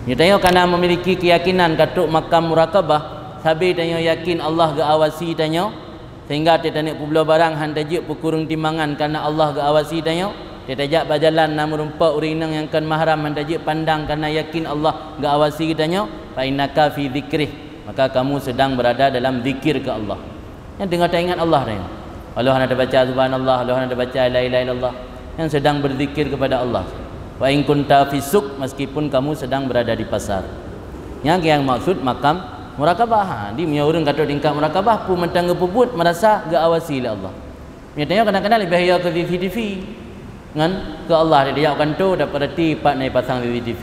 Nyoe tanyoe kana memiliki keyakinan ka trok makam murakabah, sabe tanyoe yakin Allah geuawasi tanyoe, sehingga teuh taneuk peubloe barang han tajeuet peukureueng timangan karena Allah geuawasi tanyoe. Teuh tajak bak jalan na meurumpok ureuëng inong nyang kon mahram han tajeuet pandang karena yakin Allah geuawasi geutanyoe, fa innaka fi dzikrih, maka kamu sedang berada dalam zikir ke Allah. Nyan teungoh taingat Allah tanyoe. Walau hana tabaca subhanallah, walau hana tabaca la ilaha illallah, nyan sedang berzikir kepada Allah. Wa in kunta fis suq, meskipun kamu sedang berada di pasar. Nyan nyang maksud makam murakabah. Ha, di meunyoe ureuëng ka trok tingkat murakabah, peue mantong geupeubuet merasa geuawasi lé Allah. Nyoe tanyoe kadang-kadang leubeh yo keu C C T V ngon keu Allah. Di tiep kanto tapeurati pat na jipasang C C T V.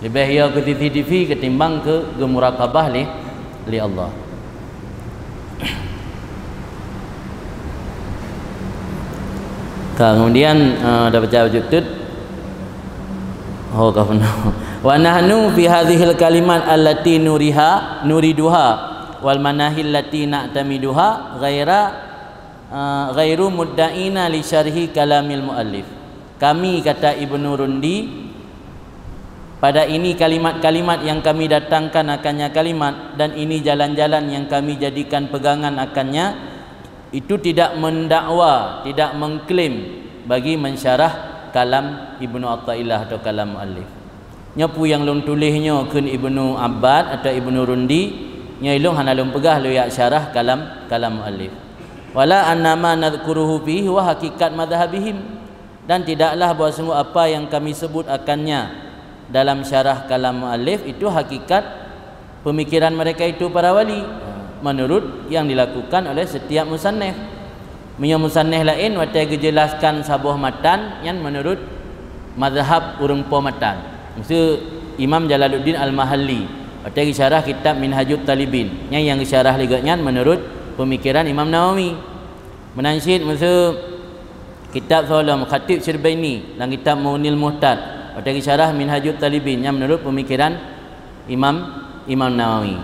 Leubeh yo keu C C T V ketimbang keu geumurakabah lé, lé Allah. Ka, kemudian, eh, tabaca bacut teuk. Oh, ka penuh. "Wa nahnu fi hadzihil kalimat allati nuriha, nuriduha, wal manahil lati na'tamiduha ghaira, eh, ghairu mudda'ina li syarhi kalamil muallif." Kami, kata Ibnu Rundi, Pada ini kalimat-kalimat yang kami datangkan akannya kalimat, dan ini jalan-jalan yang kami jadikan pegangan akannya, itu tidak mendakwa, tidak mengklaim bagi mensyarah kalam Ibnu Athaillah atau kalam muallif. Nyoe peue nyang lôn tuléh nyoe kheun Ibnu Abbad atau Ibnu Rundi, nyoe ilôn hana lôn peugah lôn jak syarah kalam, kalam muallif. Wala annama nadhkuruhu fihi wa hakikat madhhabihim. Dan tidaklah bahwa sungguh apa yang kami sebut akannya dalam syarah kalam muallif itu hakikat pemikiran mereka itu para wali, menurut yang dilakukan oleh setiap musannif. Meunyoe musannif laén watée geujelaskan saboh matan, nyan menurut mazhab ureuëng po matan. Miseue Imam Jalaluddin Al-Mahalli watée geusyarah kitab Minhajut Talibin, nyan nyang geusyarah lé gobnyan menurut pemikiran Imam Nawawi. Meunan cit miseue kitab Solom Khatib Syirbaini lam kitab Mughnil Muhtad, watée geusyarah Minhajut Talibin, nyan menurut pemikiran Imam, Imam Nawawi.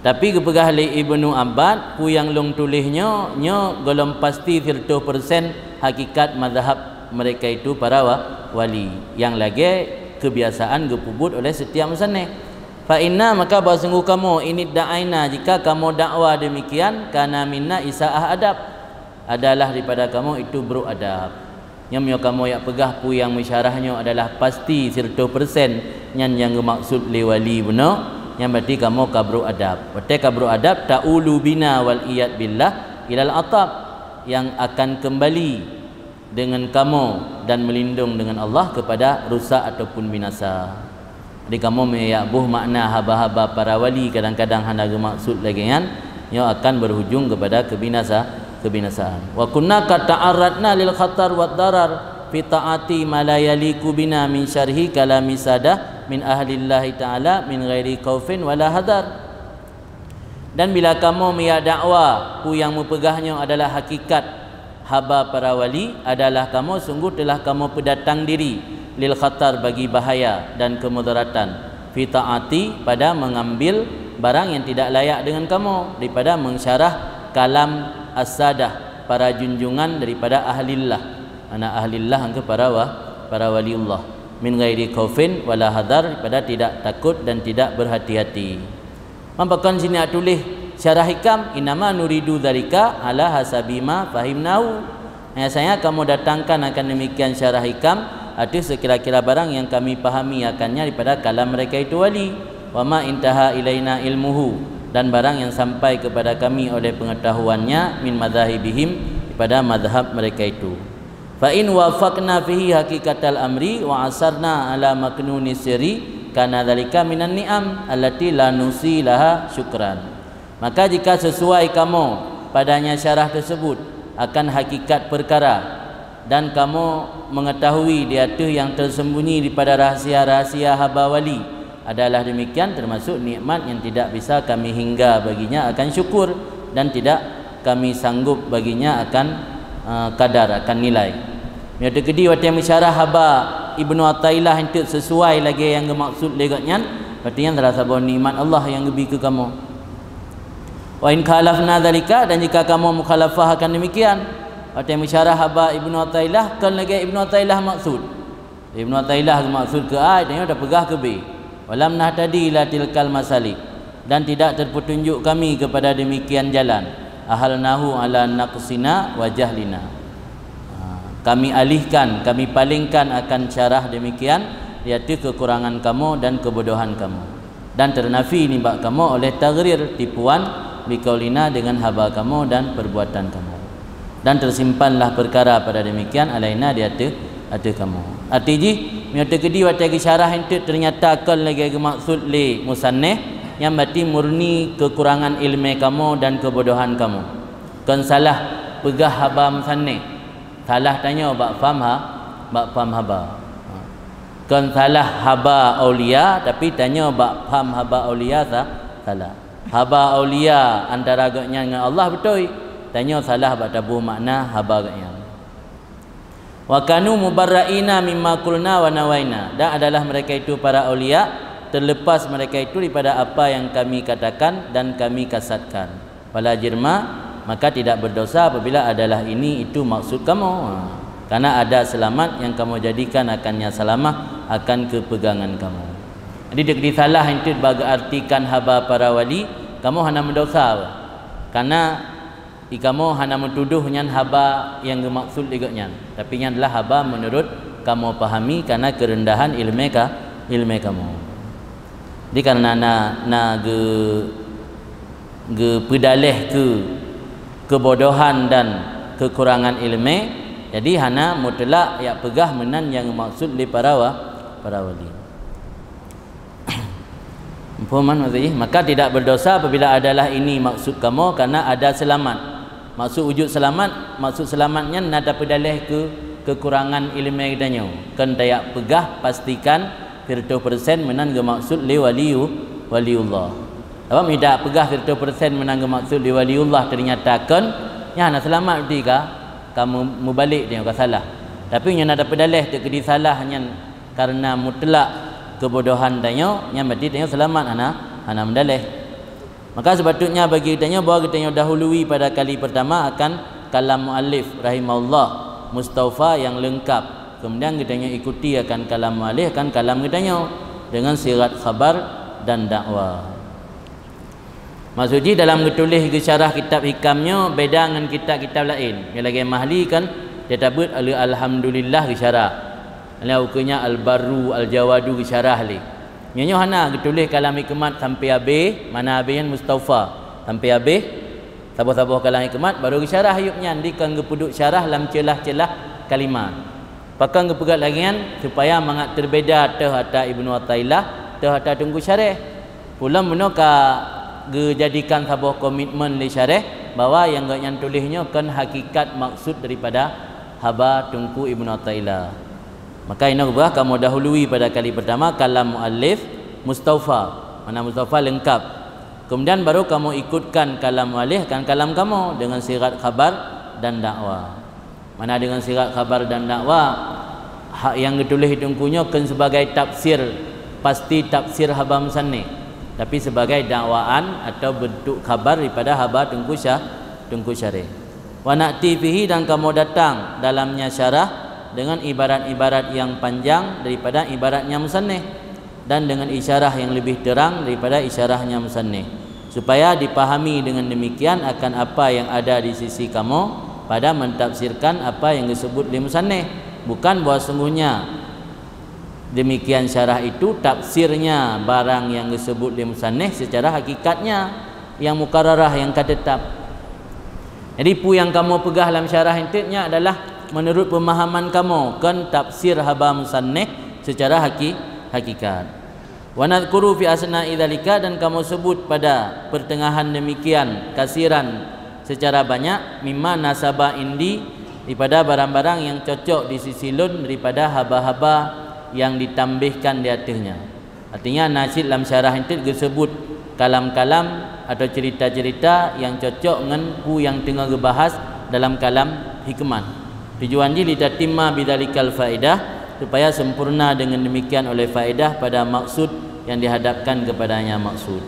Tapi geupeugah lé Ibnu Abbad, peue nyang lôn tuléh nyoe, nyoe gohlom pasti siratoh persen hakikat mazhab mereka itu para wa-, wali, nyang lagée kebiasaan geupeubuet oleh setiap musannif. Fa inna, maka bahwa sungguh kamoe, inid da'aina, jika kamoe dakwa demikian, kana minna isaah adab, adalah daripada kamoe itu brok adab. Nyoe meunyoe kamoe jak peugah peue nyang meusyarah nyoe adalah pasti siratoh persen, nyan nyang geumaksud lé wali bunoe, nyan berarti kamoe ka brok adab. Watée ka brok adab, ta'ulu bina wal iyad billah ilal atab, yang akan kembali dengan kamoe dan melindung dengan Allah kepada rusak ataupun binasa. Jadi kamoe meujak boh makna haba-haba para wali kadang-kadang hana geumaksud lagée nyan, nyoe akan berujung kepada kebinasa-, kebinasaan. Wa kunna qad ta'arradna lil khatar wad darar fi ta'ati ma la yaliqu bina min syarhi kalami sadah min ahlillahi ta'ala min ghairi khaufin wala hadar. Dan bila kamoe meujak dakwa peue nyang meupeugah nyoe adalah hakikat haba para wali, adalah kamoe sungguh telah kamoe peudatang diri lil khatar bagi bahaya dan kemudaratan, fi ta'ati pada mengambil barang yang tidak layak dengan kamoe daripada meusyarah kalam as-sadah para junjungan daripada ahlillah, ana ahlillah angka para wa-, para waliullah, min ghairi khaufin wala hadar, daripada tidak takut dan tidak berhati-hati. Maka kon sini tuléh syarah hikam, innama nuridu dzalika ala hasabi ma fahimnahu. Hanya saja kamoe datangkan akan demikian syarah hikam ateueh sekira-kira barang yang kami pahami akannya daripada kalam mereka itu wali. Wa ma intaha ilaina ilmuhu, dan barang yang sampai kepada kami oleh pengetahuannya min madzahibihim, daripada mazhab mereka itu. Fa in wafaqna fihi haqiqatal amri wa asarna ala maknuni sirri, kana dzalika minan ni'am allati la nuhsi laha syukran. Maka jika sesuai kamoe padanya syarah tersebut akan hakikat perkara, dan kamoe mengetahui di ateueh yang tersembunyi daripada rahsia-rahsia haba wali, adalah demikian termasuk nikmat yang tidak bisa kami hingga baginya akan syukur, dan tidak kami sanggup baginya akan, eh, kadar, akan nilai. Meunyoe teukeudi watée meusyarah haba Ibnu Athaillah eunteuk sesuai lagée nyang geumaksud lé gobnyan, berarti nyan salah saboh nikmat Allah nyang geubi keu kamoe. Wa in khalafna dzalika, dan jika kamoe mukhalafah akan demikian, watée meusyarah haba Ibnu Athaillah kon lagée Ibnu Athaillah maksud. Ibnu Athaillah geumaksud keu A, tanyoe tapeugah keu B. Walam nahtadi ila tilkal masalik, dan tidak terpetunjuk kami kepada demikian jalan. Ahalnahu ala naqsina wa jahlina. Ha, kami alihkan, kami palingkan akan syarah demikian di ateueh kekurangan kamoe dan kebodohan kamoe. Dan ternafi nibak kamoe oleh taghrir, tipuan, biqaulina, dengan haba kamoe dan perbuatan kamoe. Dan tersimpanlah perkara pada demikian alaina di ateueh, ateueh kamoe. Arti jih, meunyoe teukeudi watée geusyarah eunteuk ternyata kon lagée geumaksud lé musannif, nyan berarti murni kekurangan iéleumé kamoe dan kebodohan kamoe. Kon salah peugah haba musannif, salah tanyoe bak faham ha-, bak faham haba. Kon salah haba aulia, tapi tanyoe bak faham haba aulia sa-, salah. Haba aulia antara gobnyan ngon Allah beutôi, tanyoe salah bak taboh makna haba gobnyan. Wa kanu mubarra'ina mimma qulna wa nawaina, dan adalah mereka itu para aulia, terlepas mereka itu daripada apa yang kami katakan dan kami kasatkan. Fala jirma, maka tidak berdosa apabila adalah ini itu maksud kamoe. Ha. Karena ada selamat yang kamoe jadikan akannya salamah akan keupegangan kamoe. Jadi, dikeudi salah enteuk bak geuartikan haba para wali, kamoe hana meudosa. Karena i kamoe hana meutudoh nyan haba nyang geumaksud lé gobnyan, tapi nyan adalah haba meunurot kamoe pahami karena keureundahan ileumé ka, ileumé kamoe. Jadi, karena na, na geu-, geupeudaléh keu keubodohan dan keukurangan ileumé, jadi hana mutlak jak peugah meunan nyang geumaksud lé para wa-, para wali. Muphom kan maksud jih? Maka tidak berdosa apabila adalah ini maksud kamoe, karena ada selamat. Maksud wujud selamat, maksud selamat nyan na tapeudaléh keu keukurangan ileumé geutanyoe. Kon tajak peugah pastikan siratoh persen meunan geumaksud lé waliyu-, waliullah. Sabab meunyo tajak peugah siratoh persen meunan geumaksud lé waliullah, teunyata kon, nyan hana selamat, berarti ka, ka mu-, mubalek tanyoe, ka salah. Tapi nyoe na tapeudaléh teukeudi salah nyan karena mutlak keubodohan tanyoe, nyan berarti tanyoe selamat, hana, hana meudaléh. Maka sepatutnya bagi geutanyoe bahwa geutanyoe dahului pada kali pertama akan kalam muallif rahimahullah, mustaufa nyang leungkab. Kemudian geutanyoe ikuti akan kalam muallif, akan kalam geutanyoe dengan sigat khabar dan dakwa. Maksud jih dalam geutuléh geusyarah kitab Hikam nyoe beda ngon kitab-kitab laén. Nyoe lagée Mahli kan, dia tabeuet Al-, Alhamdulillah geusyarah. Lheueh ukeue nyan Al-Barru, Al-Jawadu geusyarah lé. Nyoe, nyoe hana geutuléh kalam hikmat sampai habéh, mana habéh nyan mustaufa. Sampai habéh, saboh-saboh kalam hikmat, baru geusyarah ayub nyan, dikon geupeuduek syarah lam ceulah-ceulah kalimat. Pakon geupeugah lagée nyan, supaya mangat teubeda teuh ata Ibnu Athaillah, teuh ata Teungku Syareh. Ulôn bunoe ka geujadikan saboh komitmen lé Syareh, bahwa nyang gobnyan tuléh nyoe kon hakikat maksud daripada haba Teungku Ibnu Athaillah. Maka inoe geupeugah kamoe dahului pada kali pertama kalam muallif mustaufa, mana mustaufa leungkab. Kemudian baru kamoe ikutkan kalam muallif kan kalam kamoe dengan sigat khabar dan dakwa. Mana dengan sigat khabar dan dakwa, hak nyang geutuléh Teungku nyoe kon sebagai tafsir, pasti tafsir haba musannif, tapi sebagai dakwaan atau bentuk khabar daripada haba Teungku Syah-, Teungku Syareh. Wa na'ti fihi, dan kamoe datang dalamnya syarah dengan ibarat-ibarat nyang panjang daripada ibaratnya musannif, dan dengan isyarah nyang leubeh terang daripada isyarahnya musannif, supaya dipahami dengan demikian akan apa nyang ada di sisi kamoe pada mentafsirkan apa nyang geusebut lé musannif, bukan bahwa sungguhnya demikian syarah itu tafsirnya barang nyang geusebut lé musannif secara hakikatnya nyang mukarrarah, nyang ka teutap. Jadi, peue nyang kamoe peugah lam syarah enteuk nyan adalah meunurot peumahaman kamoe, kon tafsir haba musannif seucara haki-, hakikat. Wa nadhkuru fi asna'i dzalika, dan kamoe sebut pada pertengahan demikian, kasiran, seucara banyak, mimma nasaba indi, daripada barang-barang nyang cocok di sisi lôn daripada haba-haba nyang ditambahkan di ateueh nyan. Artinya, na cit lam syarah enteuk geuseubut kalam-kalam atau cerita-cerita nyang cocok ngon peue nyang teungoh geubahas dalam kalam hikmat. Tujuan jih litatimma bidzalikal faedah, supaya sempurna dengan demikian oleh faedah pada maksud yang dihadapkan kepadanya maksud.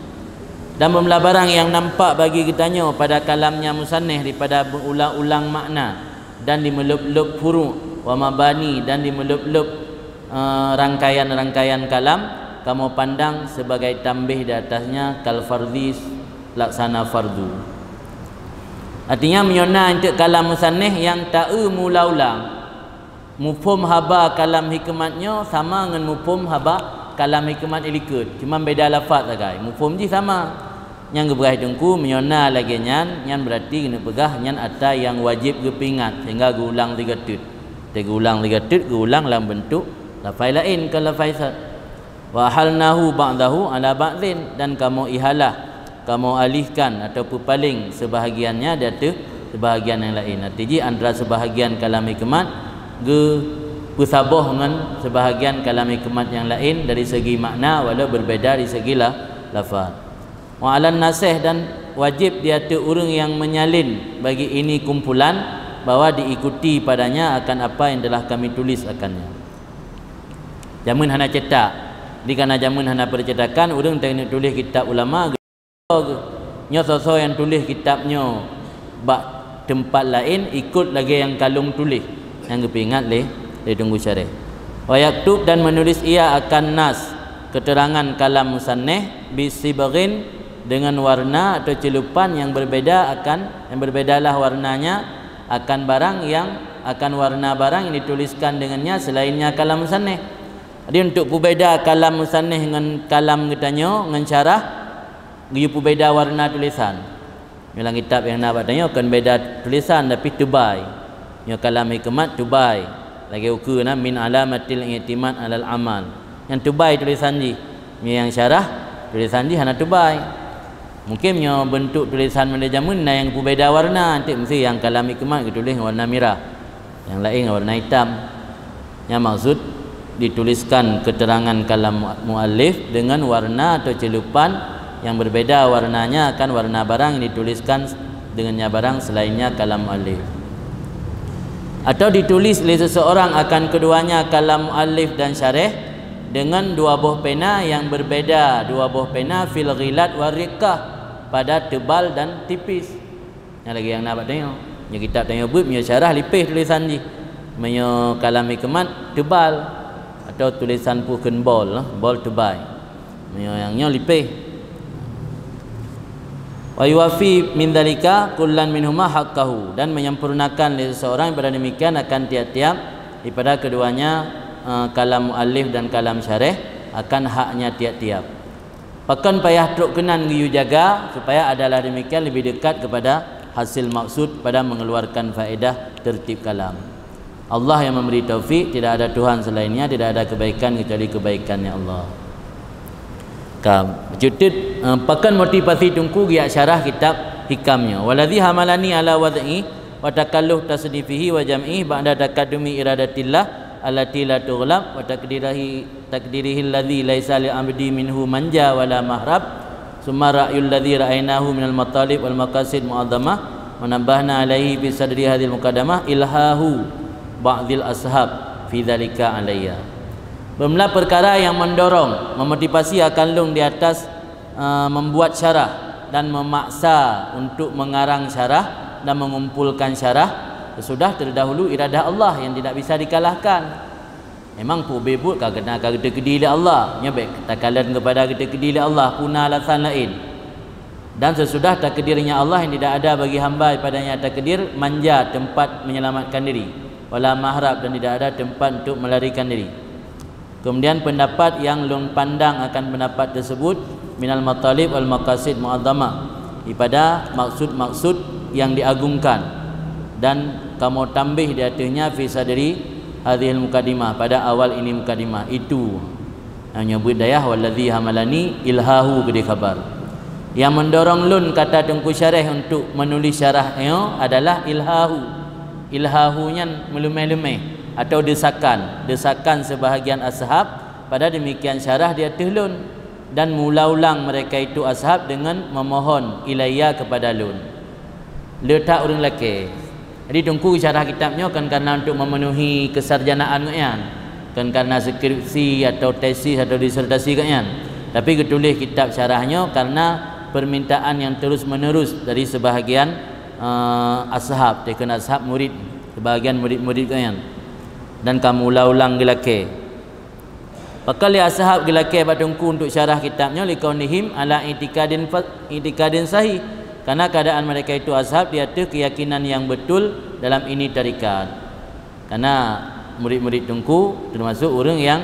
Dan beumeulah barang nyang nampak bagi geutanyoe pada kalamnya musannif daripada meuulang-ulang makna dan dimeuleueb-leueb furu', wa mabani, dan dimeuleueb-leueb, eh, rangkaian-rangkaian kalam, kamoe pandang sebagai tambah di atasnya kal fardhi, laksana fardu. Artinya, meunyoe na enteuk kalam musannif nyang ta-eu meuulang-ulang, muphom haba kalam hikmat nyoe sama ngon muphom haba kalam hikmat ilikot, cuma beda lafaz sagai. Muphom jih sama. Nyang geupeugah Teungku, meunyoe na lagée nyan, nyan beurati keuneuk peugah nyan ata nyang wajéb geupeuingat, sehingga geuulang sigoe teuk. Teuh geuulang sigoe teuk, geuulang lam beuntuk lafai laén, kon lafai sa-, wa ahalnahu ba'dahu ala ba'din, dan kamoe ihalah, kamoe alihkan atau peupaleng seubahagiannya di ateueh seubahagian nyang laén. Arti jih antara seubahagian kalam hikmat geupeusaboh ngon seubahagian kalam hikmat nyang laén dari segi makna, walau beubeda dari segi la-, lafaz. Wa 'alan nasih, dan wajéb di ateueh ureuëng nyang meunyalin bagi ini kumpulan, bahwa diikuti padanya akan apa yang telah kami tulis akannya. Jameun hana cetak. Di kana jameun hana peucetakan, ureuëng teuk tuléh kitab ulama, nyoe soe-soe nyang tuléh kitab nyoe bak teumpat laén, ikot lagée nyang ka lôn tuléh, nyang geupeuingat lé, lé Teungku Syareh. Wa yaktub, dan menulis ia akan nas, keterangan kalam musannif bisibghin, dengan warna atau celupan yang berbeda akan, yang berbedalah warnanya akan barang yang, akan warna barang yang dituliskan dengannya selainnya kalam musannif. Jadi untuk peubeda kalam musannif ngon kalam geutanyoe ngon syarah, geuyue peubeda warna tulisan. Nyoe lam kitab nyang na bak tanyoe kon beda tulisan tapi teubai. Nyoe kalam hikmat teubai. Lagée ukeue na min alamatil i'timad alal amal. Nyang teubai tulisan jih. Nyoe nyang syarah tulisan jih hana teubai. Mungkin nyoe beuntuk tulisan meunyo jameun na nyang peubeda warna, enteuk meusti nyang kalam hikmat geutuléh ngon warna mirah. Nyang laén warna hitam. Nyang maksud dituliskan keterangan kalam muallif dengan warna atau celupan yang berbeda warnanya akan warna barang yang dituliskan dengannya barang selainnya kalam muallif. Atau ditulis oleh seseorang akan keduanya kalam muallif dan syarah dengan dua boh pena yang berbeda, dua boh pena fil ghilat war riqqah, pada tebal dan tipis. Nyang lagée nyang na bak tanyoe. Nyoe kitab tanyoe beuet, meunyoe syarah lipéh tulisan jih. Meunyoe kalam hikmat tebal atau tulisan peue kheun bol lah, bol teubai. Meunyoe nyang nyoe lipéh. Wa yuwafi min dzalika kullan minhuma haqqahu, dan menyempurnakan lé seseorang daripada demikian akan tiap-tiap daripada keduanya, eh, kalam muallif dan kalam syarah akan haknya tiap-tiap. Pakon payah trok keunan geuyue jaga, supaya adalah demikian lebih dekat kepada hasil maksud pada mengeluarkan faedah tertib kalam. Allah yang memberi taufik, tidak ada Tuhan selainnya, tidak ada kebaikan kecuali kebaikannya Allah. Ka, beucutet, eh, pakon motivasi Teungku geujak syarah kitab hikam nyoe. Wallazi hamalani ala wad'i wa takalluf tasnifihi wa jam'ihi ba'da taqaddumi iradatillah allati la tughlab wa taqdirahi, taqdirihil ladzi laisa lil abdi minhu manja wala mahrab, summa ra'yul ladzi ra'ainahu minal matalib wal maqasid mu'azzamah, wa nabbahna alaihi fi sadri hadzal muqaddamah ilhahu ba'dil ashab fi dzalika alayya. Bermula perkara yang mendorong, memotivasi akan lôn di atas, eh, membuat syarah dan memaksa untuk mengarang syarah dan mengumpulkan syarah sesudah terdahulu iradah Allah yang tidak bisa dikalahkan. Memang peubeuet buet ka keunan ka geuteukedi lé Allah, nyoe bék takalon kepada geuteukedi lé Allah, peue na alasan laén. Dan sesudah takdirnya Allah yang tidak ada bagi hamba padanya takdir manja tempat menyelamatkan diri, wala mahrab, dan tidak ada tempat untuk melarikan diri. Kemudian pendapat yang lôn pandang akan pendapat tersebut minal matalib wal maqasid mu'azzamah, daripada maksud-maksud yang diagungkan, dan kamoe tambah di atasnya fi sadri hadhil mukaddimah, pada awal ini mukaddimah itu. Nyang nyoe beuet dayah wallazi hamalani ilhahu keudeh khabar. Yang mendorong lôn kata Teungku Syarah untuk menulis syarah nyoe adalah ilhahu. Ilhahu nyan meuleumeh-leumeh atau desakan, desakan sebahagian ashab pada demikian syarah di ateueh lôn, dan meuulang-ulang mereka itu ashab dengan memohon ilayya kepada lôn. Le that ureuëng lakée. Jadi Teungku syarah kitab nyoe kan karena untuk memenuhi kesarjanaan gobnyan, kan karena skripsi atau tesis atau disertasi gobnyan. Tapi geutuléh kitab syarah nyoe karena permintaan yang terus-menerus dari sebahagian, eh, ashab, teukheun ashab murid, sebahagian murid-murid gobnyan. Dan ka meuulang-ulang geulakée. Pakon lé ashab geulakée bak Teungku untuk syarah kitab nyoe, likaunihim ala itikadin fa-, itikadin sahih, karena keadaan mereka itu ashab di ateueh keyakinan yang betul dalam ini tarekat. Karena murid-murid Teungku termasuk ureuëng yang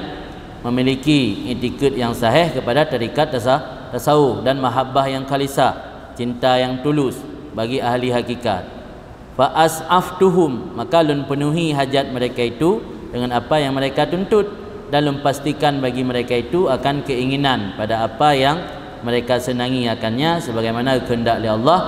memiliki itikad yang sahih kepada tarekat tasa-, tasawuf dan mahabbah yang khalisah, cinta yang tulus bagi ahli hakikat. Fa as'aftuhum, maka lôn penuhi hajat mereka itu dengan apa yang mereka tuntut, dan lôn pastikan bagi mereka itu akan keinginan pada apa yang mereka senangi akannya sebagaimana kehendak lé Allah,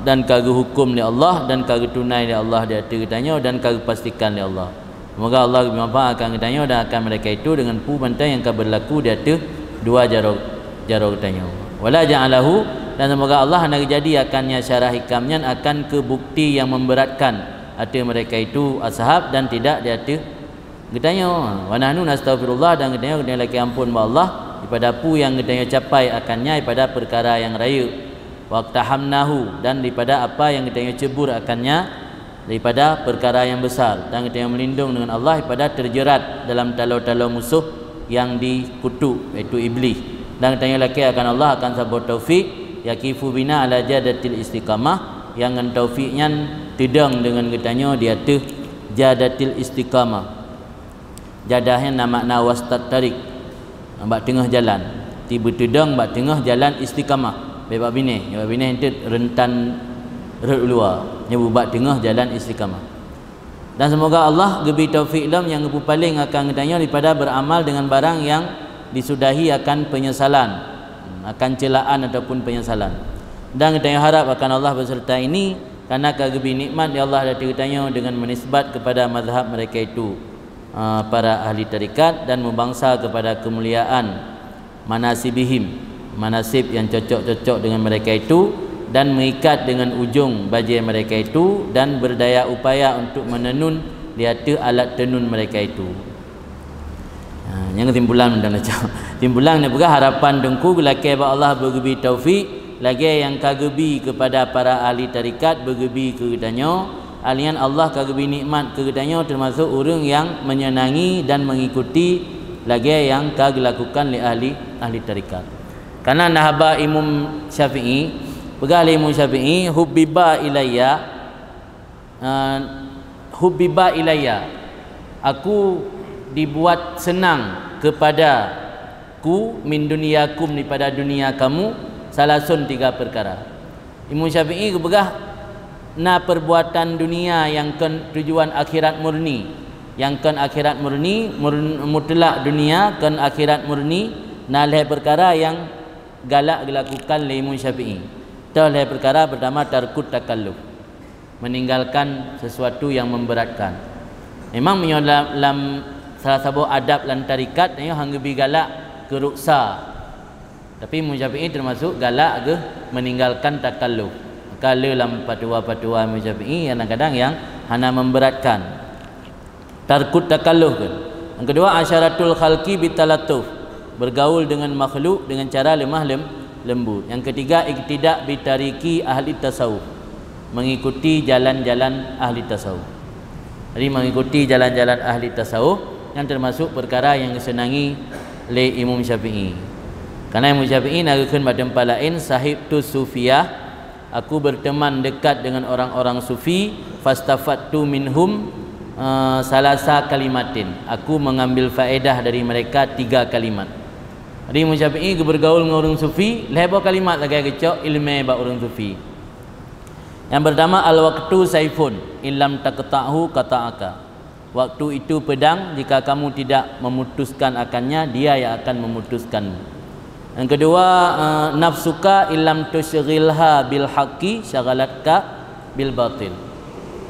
dan ka geuhukum lé Allah, dan ka geutunai lé Allah di ateueh geutanyoe, dan ka geupastikan lé Allah. Semoga Allah geubri manfaat akan geutanyoe dan akan mereka itu dengan peue mantong nyang ka berlaku di ateueh dua jaroe, jaroe geutanyoe. Wala ja'alahu, dan semoga Allah hana geujadi akannya syarah hikam nyan akan keu bukti yang memberatkan ateueh mereka itu ashab dan tidak di ateueh geutanyoe. Wa nahnu nastaghfirullah, dan geutanyoe, geutanyoe lakée amphon bak Allah daripada peue nyang geutanyoe capai akannya daripada peukara nyang rayeuk. Waqtahamnahu, dan daripada apa nyang geutanyoe ceubur akannya daripada peukara nyang besar, dan geutanyoe meulindong deungon Allah daripada teujerat dalam taloe-taloe musoh nyang dikutuk, yaitu Iblih. Dan geutanyoe lakée akan Allah akan saboh taufik, yakifu bina ala jadatil istiqamah, nyang ngon taufik nyan teudong deungon geutanyoe di ateueh jadatil istiqamah. Jadah nyan na makna wastat tariq, bak teungoh jalan. Ti beuteudong bak teungoh jalan istiqamah. Bék bak binéh, bak binéh enteuk rentan rot u luwa. Nyoe bak teungoh jalan istiqamah. Dan seumoga Allah geubri taufik lom nyang geupeupaléng akan geutanyoe daripada beuramal dengan barang nyang disudahi akan penyesalan, akan ceulaan ataupun penyesalan. Dan geutanyoe harab akan Allah beserta ini, karena ka geubri nikmat di Allah di ateueh geutanyoe dengan menisbat kepada mazhab mereka itu, ah, para ahli tarekat, dan meubangsa kepada kemuliaan manasibihim, manasib nyang cocok-cocok dengan mereka itu, dan meuikat dengan ujong bajée mereka itu, dan berdaya upaya untuk meunenun di ateueh alat teunun mereka itu. Ha, nyang kesimpulan dan macam. Kesimpulan ni peugah harapan Teungku geulakée bak Allah beugeubri taufik, lagée nyang ka geubri kepada para ahli tarekat beugeubri keu geutanyoe, Alian Allah ka geubri nikmat keu geutanyoe teumasok ureuëng nyang meunyeunangi dan meungikuti lagée nyang ka geulakukan lé ahli, ahli tarekat. Kana na haba Imam Syafi'i, peugah lé Imam Syafi'i, "Hubbiba ilayya, eh, hubbiba ilayya, aku dibuat senang kepada ku min dunyakum, daripada dunia kamu, salasun, tiga perkara." Imam Syafi'i geupeugah, na perbuatan dunia nyang kon tujuan akhirat murni, nyang kon akhirat murni, mur-, mutlak dunia kon akhirat murni, na lhée perkara nyang galak geulakukan lé Imam Syafi'i. Toh lhée perkara, pertama, tarkut takalluf, meninggalkan sesuatu yang memberatkan. Memang meunyoe lam, lam salah saboh adab lam tarekat, nyoe han geubri galak keu ruksa. Tapi Imam Syafi'i teumasok galak geuh meninggalkan takalluf. Maka le lam fatwa-fatwa Imam Syafi'i kadang-kadang nyang hana memberatkan. Tarkut takalluf kan. Yang kedua, asyaratul khalqi bitalattuf, bergaul dengan makhluk dengan cara lemah lem-, lembut. Yang ketiga, iqtida bitariki ahli tasawuf, mengikuti jalan-jalan ahli tasawuf. Jadi mengikuti jalan-jalan ahli tasawuf yang termasuk perkara yang disenangi lé Imam Syafi'i. Karena Imam Syafi'i na geukheun bak teumpat laén, "Sahibtu sufiyah, aku berteman dekat dengan orang-orang sufi, fastafadtu minhum, eh, salasa kalimatin, aku mengambil faedah dari mereka tiga kalimat." Jadi Imam Syafi'i geubergaul ngon ureuëng sufi, lhée boh kalimat lagée geucok iéleumé bak ureuëng sufi. Yang pertama, "Al-waqtu saifun, illam taqta'hu qata'aka." Waktu itu pedang, jika kamu tidak memutuskan akannya, dia yang akan memutuskanmu. Yang kedua, eh, "Nafsuka illam tusyghilha bil haqqi, syaghalatka bil batil."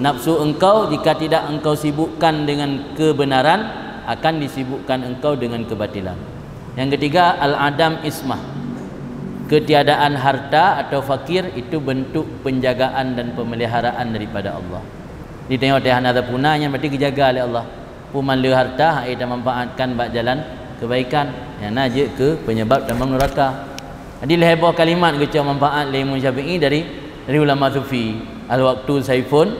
Nafsu engkau, jika tidak engkau sibukkan dengan kebenaran, akan disibukkan engkau dengan kebatilan. Yang ketiga, al-adam ismah. Ketiadaan harta atau fakir itu bentuk penjagaan dan pemeliharaan daripada Allah. Di tengok teh hana tapuna, nyan berarti geujaga lé Allah. Peue man le harta, hai tamanfaatkan bak jalan kebaikan, nyang na jeuet keu penyebab tamong nuraka. Jadi lhée boh kalimat geucok manfaat lé Imam Syafi'i dari, dari ulama sufi. "Al-waqtu saifun,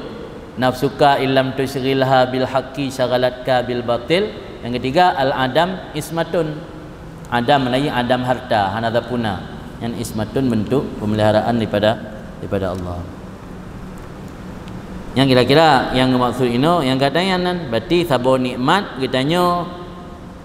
nafsuka illam tusyghilha bil haqqi, syaghalatka bil batil." Yang ketiga, "Al-adam ismatun." Adam lagi adam harta, hana tapuna. Nyan ismatun, bentuk pemeliharaan daripada, daripada Allah. Nyang kira-kira nyang geumaksud inoe, nyang gata nyan nan, berarti saboh nikmat geutanyoe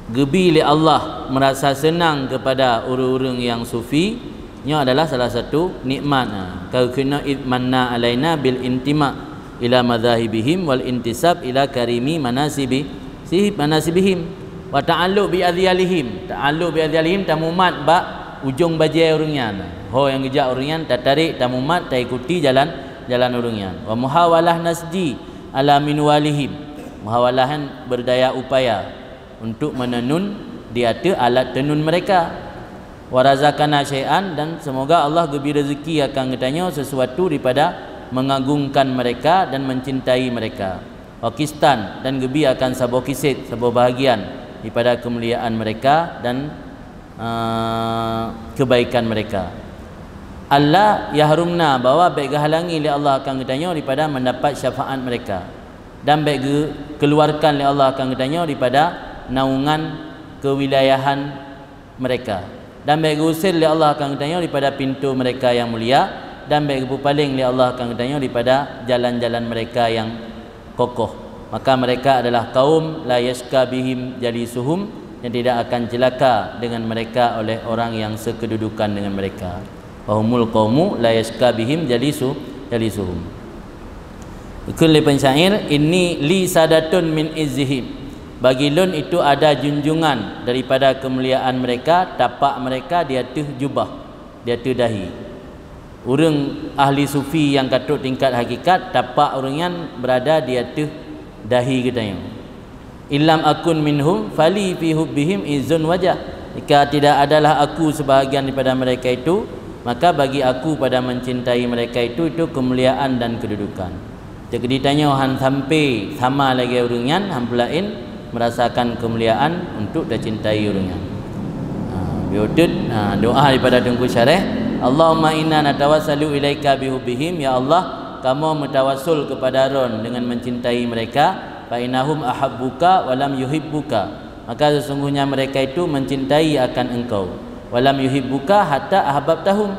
geubi lé Allah, merasa senang kepada ureuëng-ureuëng nyang sufi, nyoe adalah salah satu nikmat. Ha, ka geukheun, "Id manna alaina bil intima ila mazahibihim wal intisab ila karimi manasibi, sihib manasibihim, wa ta'alluq bi azyalihim." Ta'alluq bi azyalihim, tamumat bak ujong bajée ureuëng nyan. Ho nyang geujak ureuëng nyan, tatarék, tamumat, taikuti jalan, jalan ureuëng nyan. Wa muhawalah nasji ala minwalihim. Muhawalah nyan berdaya upaya untuk meunenun di ateueh alat teunun mereka. "Wa razaqana syai'an," dan semoga Allah geubri rezeki akan geutanyoe sesuatu daripada mengagungkan mereka dan mencintai mereka. "Wa qistan," dan geubri akan saboh kiset, saboh bahagian daripada kemuliaan mereka dan, eh, kebaikan mereka. "Alla yahrumna," bahwa bék geuhalangi lé Allah akan geutanyoe daripada mendapat syafaat mereka. Dan bék geukeuluarkan lé Allah akan geutanyoe daripada naungan kewilayahan mereka. Dan bék geuusir lé Allah akan geutanyoe daripada pintu mereka yang mulia, dan bék geupeupaléng lé Allah akan geutanyoe daripada jalan-jalan mereka yang kokoh. Maka mereka adalah kaum la yashqa bihim jalisuhum, yang tidak akan celaka dengan mereka oleh orang yang sekedudukan dengan mereka. Wa humul qaumu la yashqa bihim jalisu, jalisuhum. Kheun lé pensyair, "Inni li sadatun min izzihim." Bagi lôn itu ada junjungan daripada kemuliaan mereka, tapak mereka di ateueh jubah, di ateueh dahi. Ureuëng ahli sufi nyang ka trok tingkat hakikat, tapak ureuëng nyan berada di ateueh dahi geutanyoe. "Illam akun minhum, fali fi hubbihim izzun wajah." Jika tidak adalah aku sebahagian daripada mereka itu, maka bagi aku pada mencintai mereka itu, itu kemuliaan dan kedudukan. Cit geutanyoe han sampai sama lagée ureuëng nyan, han peulaén merasakan kemuliaan untuk tacintai ureuëng nyan. Ha, beutôi, ha, doa daripada Teungku Syareh, "Allahumma inna natawassalu ilaika bihubbihim." Ya Allah, kamoe meutawassul kepada Droen dengan mencintai mereka. "Fa innahum ahabbuka wa lam yuhibbuka." Maka sesungguhnya mereka itu mencintai akan engkau. "Wa lam yuhibbuka hatta ahbabtahum."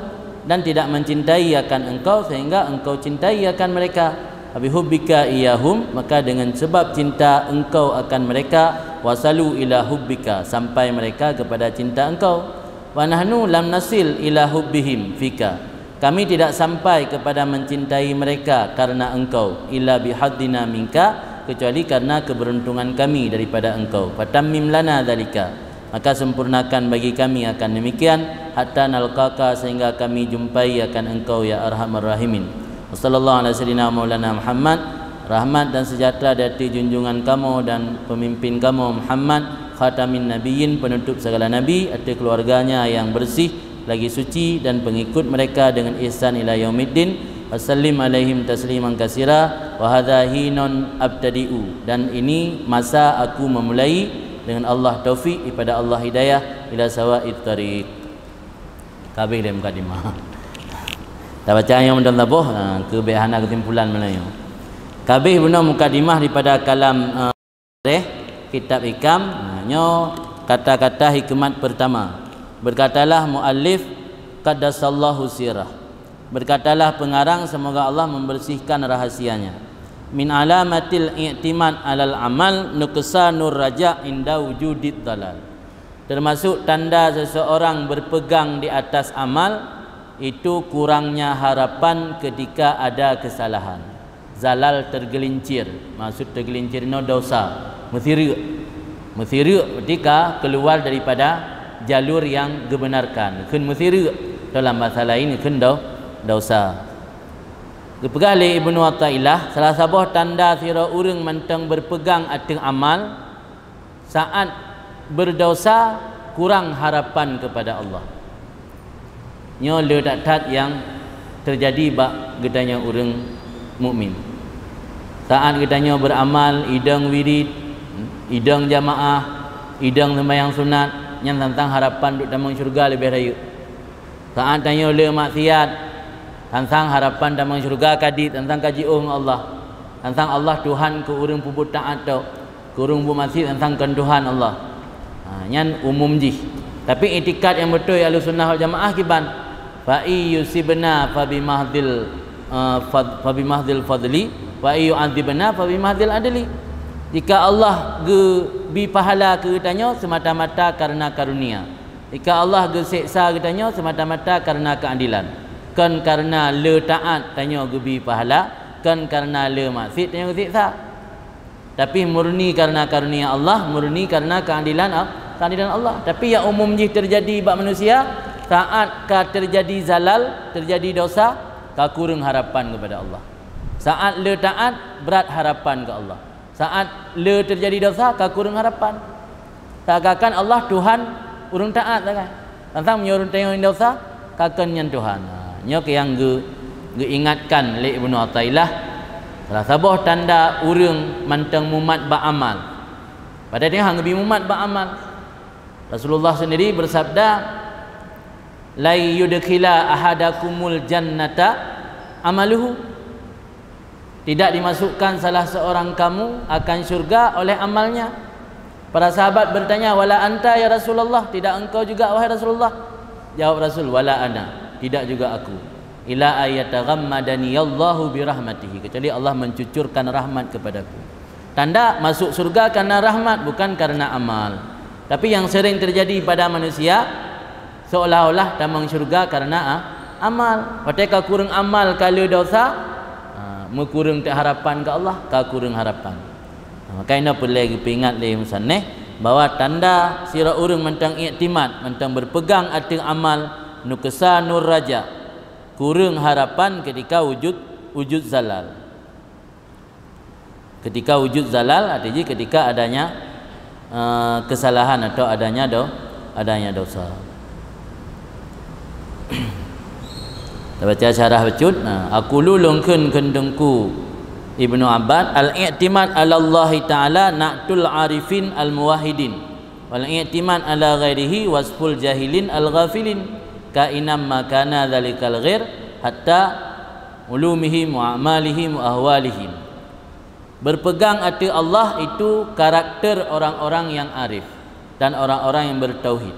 Dan tidak mencintai akan engkau sehingga engkau cintai akan mereka. "Fa bihubbika iyahum," maka dengan sebab cinta engkau akan mereka, "wasalu ila hubbika," sampai mereka kepada cinta engkau. "Wa nahnu lam nasil ila hubbihim fika." Kami tidak sampai kepada mencintai mereka karena engkau, "illa bihadzina minka," kecuali karena keberuntungan kami daripada engkau. "Fatammim lana dzalika," maka sempurnakan bagi kami akan demikian, "hatta nalqaka," sehingga kami jumpai akan engkau, ya arhamar rahimin. Wa sallallahu ala sayyidina maulana Muhammad, rahmat dan sejahtera di ateueh junjungan kamoe dan pemimpin kamoe Muhammad, khatamin nabiyyin, penutup segala nabi, ateueh keluarganya yang bersih, lagi suci, dan pengikut mereka dengan ihsan ila yaumiddin. Wa sallim alaihim tasliman katsira. Wa hadza hinun abtadi'u, dan ini masa aku memulai, dengan Allah taufik, daripada Allah hidayah, ila sawa'it thariq. Ka habéh lé mukadimah. Tabaca nyang mantong saboh, ha, keu bék hana keusimpulan meunyoe. Ka habéh bunoe mukadimah daripada kalam, ha, Syareh kitab Hikam. Ha, nyoe kata-kata hikmat pertama. Berkatalah muallif, qaddasallahu sirrah. Berkatalah pengarang, semoga Allah membersihkan rahasianya. "Min alamatil i'timad alal amal nuqsanur raja' inda wujudid dalal." Termasuk tanda seseorang berpegang di atas amal, itu kurangnya harapan ketika ada kesalahan. Zalal, tergelincir. Maksud tergelincir nyoe dosa. Meusireuk. Meusireuk berarti ka keluar daripada jalur yang geubenarkan. Kheun meusireuk. Dalam bahasa lain kheun do-, dosa. Geupeugah lé Ibnu Athaillah, salah saboh tanda sidroe ureuëng mantong berpegang ateueh amal, saat berdosa, kurang harapan kepada Allah. Nyoe le that-that nyang teujadi bak geutanyoe ureuëng mukmin. Saat geutanyoe beuramal, idong wirid, idong jamaah, idong seumayang sunat, nyan tantang harapan duek tamong syeuruga leubeh rayeuk. Saat tanyoe le maksiat, tantang harapan tamong syeuruga ka dit, tantang ka jiôh ngon Allah. Tantang Allah Tuhan keu ureuëng peubuet taát tok, keu ureuëng peubuet maksiat tantang kon Tuhan Allah. Ha, nyan umum jih. Tapi iktikad nyang beutôi Ahlussunnah wal Jamaah kiban? "Fa in yusibna fa bimahdil, eh, fad-, fa bimahdil fadli, wa in yu'adzibna fa bimahdil adli." Jika Allah geubi pahala keu geutanyoe semata-mata karena karunia, jika Allah geuseksa geutanyoe semata-mata karena keadilan, kon karena le taát tanyoe geubi pahala, kon karena le maksiat tanyoe geuseksa. Tapi murni karena karunia Allah, murni karena keadilan Al-, keadilan Allah. Tapi nyang umum jih teujadi bak manusia, saat ka teujadi zalal, teujadi dosa, ka kureueng harapan kepada Allah. Saat le taát, brat harapan keu Allah. Saat le teujadi dosa, ka kureueng harapan. Seakan-akan Allah Tuhan ureuëng taát sagai. Tantang meunyoe ureuëng tanyoe dosa, ka kon nyan Tuhan. Ha, nyoe keuh nyang geu-, geuingatkan lé Ibnu Athaillah, salah saboh tanda ureuëng mantong mumat bak amal. Padahai tanyoe han geubi mumat bak amal. Rasulullah sendiri bersabda, "Lai yudkhila ahadakumul jannata amaluhu." Tidak dimasukkan salah seorang kamu akan syurga oleh amalnya. Para sahabat bertanya, "Wala anta ya Rasulullah, tidak engkau juga wahai Rasulullah?" Jawab Rasul, "Wala ana, tidak juga aku. Ila ayataghammadani Allahu birahmatihi, kecuali Allah mencucurkan rahmat kepadaku." Tanda masuk surga karena rahmat, bukan karena amal. Tapi yang sering terjadi pada manusia, seolah-olah tamong syurga karena a-, amal. Watée ka kureueng amal, ka le dosa, ha, meukureueng teuk harapan keu Allah, ka kureueng harapan. Ha, maka inoe peureulée geupeuingat lé musannif bahwa tanda sidroe ureuëng mantong iktimat, mantong berpegang ateueh amal, nuksanur raja, kureueng harapan ketika wujud, wujud zalal. Ketika wujud zalal, arti jih ketika adanya, eh, kesalahan atau adanya do-, adanya dosa. Tabaca syarah bacut, nah, aqulu lôn kheun kheun Teungku Ibnu Abbas, "Al-i'timad 'ala Allahi Ta'ala na'tul 'arifin al-muwahhidin, wal i'timad 'ala ghairihi wasful jahilin al-ghafilin, kainam ma kana dzalikal ghair hatta ulumihim wa a'malihim wa ahwalihim." Berpegang ateueh Allah itu karakter orang-orang yang arif dan orang-orang yang bertauhid.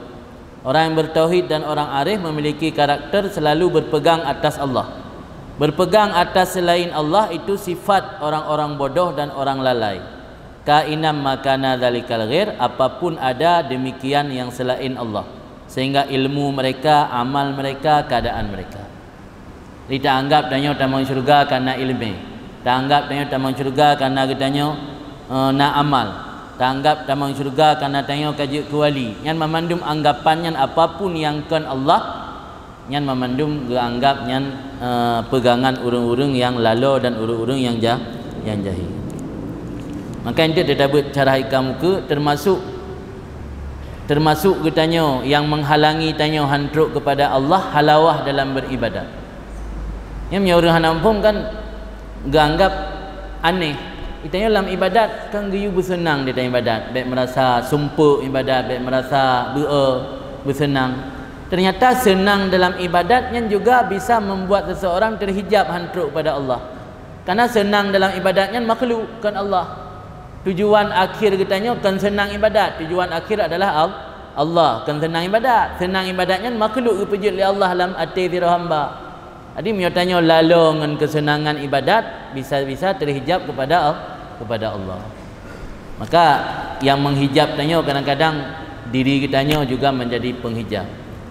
Orang yang bertauhid dan orang arif memiliki karakter selalu berpegang atas Allah. Berpegang atas selain Allah itu sifat orang-orang bodoh dan orang lalai. Kainam ma kana dzalikal ghair, apapun ada demikian yang selain Allah, sehingga ilmu mereka, amal mereka, keadaan mereka. Jadi, taanggap tanyoe tamong syeuruga kareuna iéleumé. Taanggap tanyoe tamong syeuruga kareuna geutanyoe, eh, na amal. Taanggap tamong syeuruga kareuna tanyoe ka jeuet keu wali. Nyan banmandum anggapan nyan, apapun nyang kon Allah, nyan banmandum geuanggap nyan, eh, peugangan ureuëng-ureuëng nyang lalo dan ureuëng-ureuëng nyang ja-, nyang jahil. Maka eunteuk teutabeuet cara ikam ukeue, termasuk Termasuk geutanyoe nyang menghalangi tanyoe han trok kepada Allah, halawah dalam beribadat. Nyan meunyoe ureuëng hana muphom kan geuanggap aneh. Geutanyoe lam ibadat kan geuyue beuseunang di dalam ibadat, bék meurasa sumpek ibadat, bék meurasa beu-e beuseunang. Ternyata seunang dalam ibadat nyan juga bisa membuat seseorang terhijab han trok kepada Allah. Karena seunang dalam ibadat nyan makhluk, kon Allah. Tujuan akhir geutanyoe kon seunang ibadat, tujuan akhir adalah Al-, Allah, kon seunang ibadat. Seunang ibadat nyan makhluk geupeujeuet lé Allah lam até sidroe hamba. Jadi meunyoe tanyoe lalo ngon keuseunangan ibadat, bisa-bisa terhijab kepada Al-, kepada Allah. Maka nyang menghijab tanyoe kadang-kadang diri geutanyoe juga menjadi penghijab.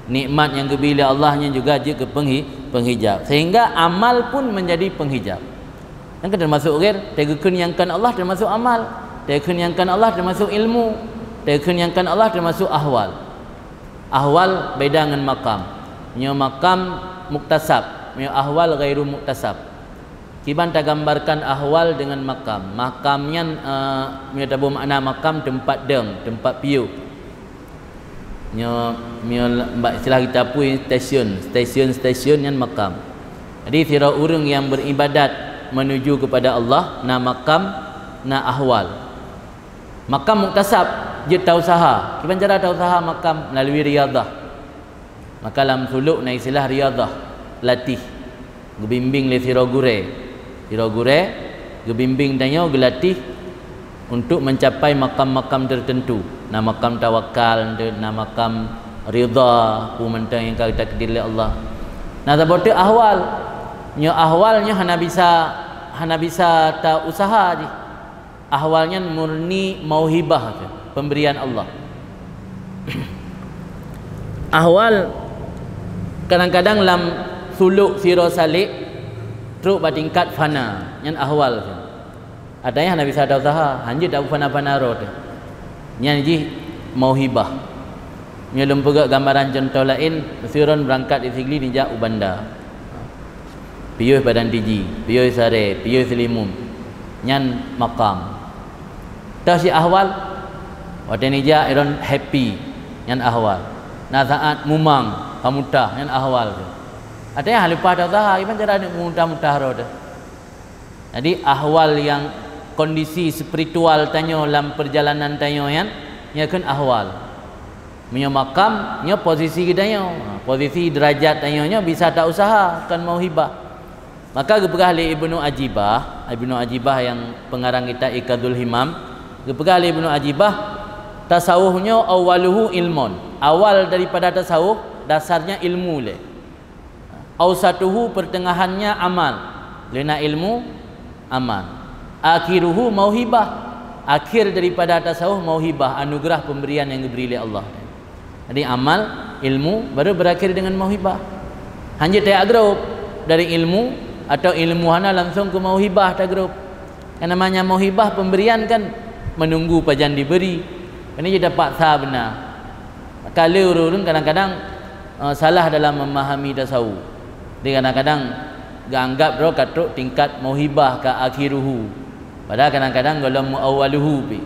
Nikmat nyang geubri lé Allah nyan juga jeuet keu penghi-, penghijab. Sehingga amal pun menjadi penghijab. Nyan kan termasuk ghair, teugeukheun nyang kon Allah termasuk amal, teugeukheun nyang kon Allah termasuk ilmu, teugeukheun nyang kon Allah termasuk ahwal. Ahwal beda ngon makam. Nyoe makam muktasab, nyoe ahwal ghairu muktasab. Kiban tagambarkan ahwal dengan makam. Makam nyan, eh, meunyoe taboh makna makam, teumpat dong, teumpat piôh. Nyoe, nyoe bak istilah kita pun stesen, stesen-stesen nyan makam. Jadi sidroe ureuëng nyang beribadat menuju kepada Allah, na makam, na ahwal. Makam muktasab, jeuet tausaha. Kiban cara tausaha makam? Melalui riyadhah. Maka lam suluk na istilah riyadhah, latih. Geubimbing lé sidroe gurée. Sidroe gurée geubimbing tanyoe, geulatih untuk mencapai makam-makam tertentu. Na makam tawakal, na makam ridha, peue mantong nyang ka geutakdir lé Allah. Na saboh teuk ahwal. Nyoe ahwal nyoe hana bisa, hana bisa ta-usaha jih. Ahwal nyan murni mauhibah, pemberian Allah. Ahwal kadang-kadang lam suluk sidroe salek trok bak tingkat fana, nyan ahwal. Artinya hana bisa tausaha, hanjeuet tapeufana-fana rot. Nyan jih mauhibah. Nyoe lôn peugah gambaran cuntoh laén, meusiron beurangkat di Sigli nijak u Banda. Piôh Padang Tiji, piôh Sarée, piôh Seulimeum. Nyan makam. Toh si ahwal, watée nijak iron happy, nyan ahwal. Na saát mumang, ka mutah, nyan ahwal. Watée hana leupah tausaha, kiban cara neuk mutah-mutah rot. Jadi ahwal nyang kondisi spiritual tanyoe lam perjalanan tanyoe nyan, nyan kheun ahwal. Meunyoe makam, nyoe posisi geutanyoe. Posisi derajat tanyoe nyoe bisa ta-usaha, kon mauhibah. Maka geupeugah lé Ibnu Ajibah, Ibnu Ajibah nyang pengarang kitab Iqadul Himam, geupeugah lé Ibnu Ajibah, Tasawuf nyoe awwaluhu ilmun. Awal daripada tasawuf, dasarnya ilmu lé. Ausatuhu, pertengahannya amal. Lé na ilmu, amal. Akhiruhu mauhibah. Akhir daripada tasawuf mauhibah, anugerah pemberian yang diberi oleh Allah. Jadi amal, ilmu, baru berakhir dengan mauhibah. Hanjeuet tajak grob dari ilmu, atau ilmu hana langsung ke mauhibah tajak grob. Yang namanya mauhibah, pemberian, kan menunggu pajan diberi. Ini jadi paksa benar. Maka lé ureuëng-ureuëng kadang-kadang, eh, salah dalam memahami tasawuf. Jadi kadang-kadang geuanggap droe ka trok tingkat mauhibah ka akhiruhu. Padahal kadang-kadang gohlom muawwaluhu pi.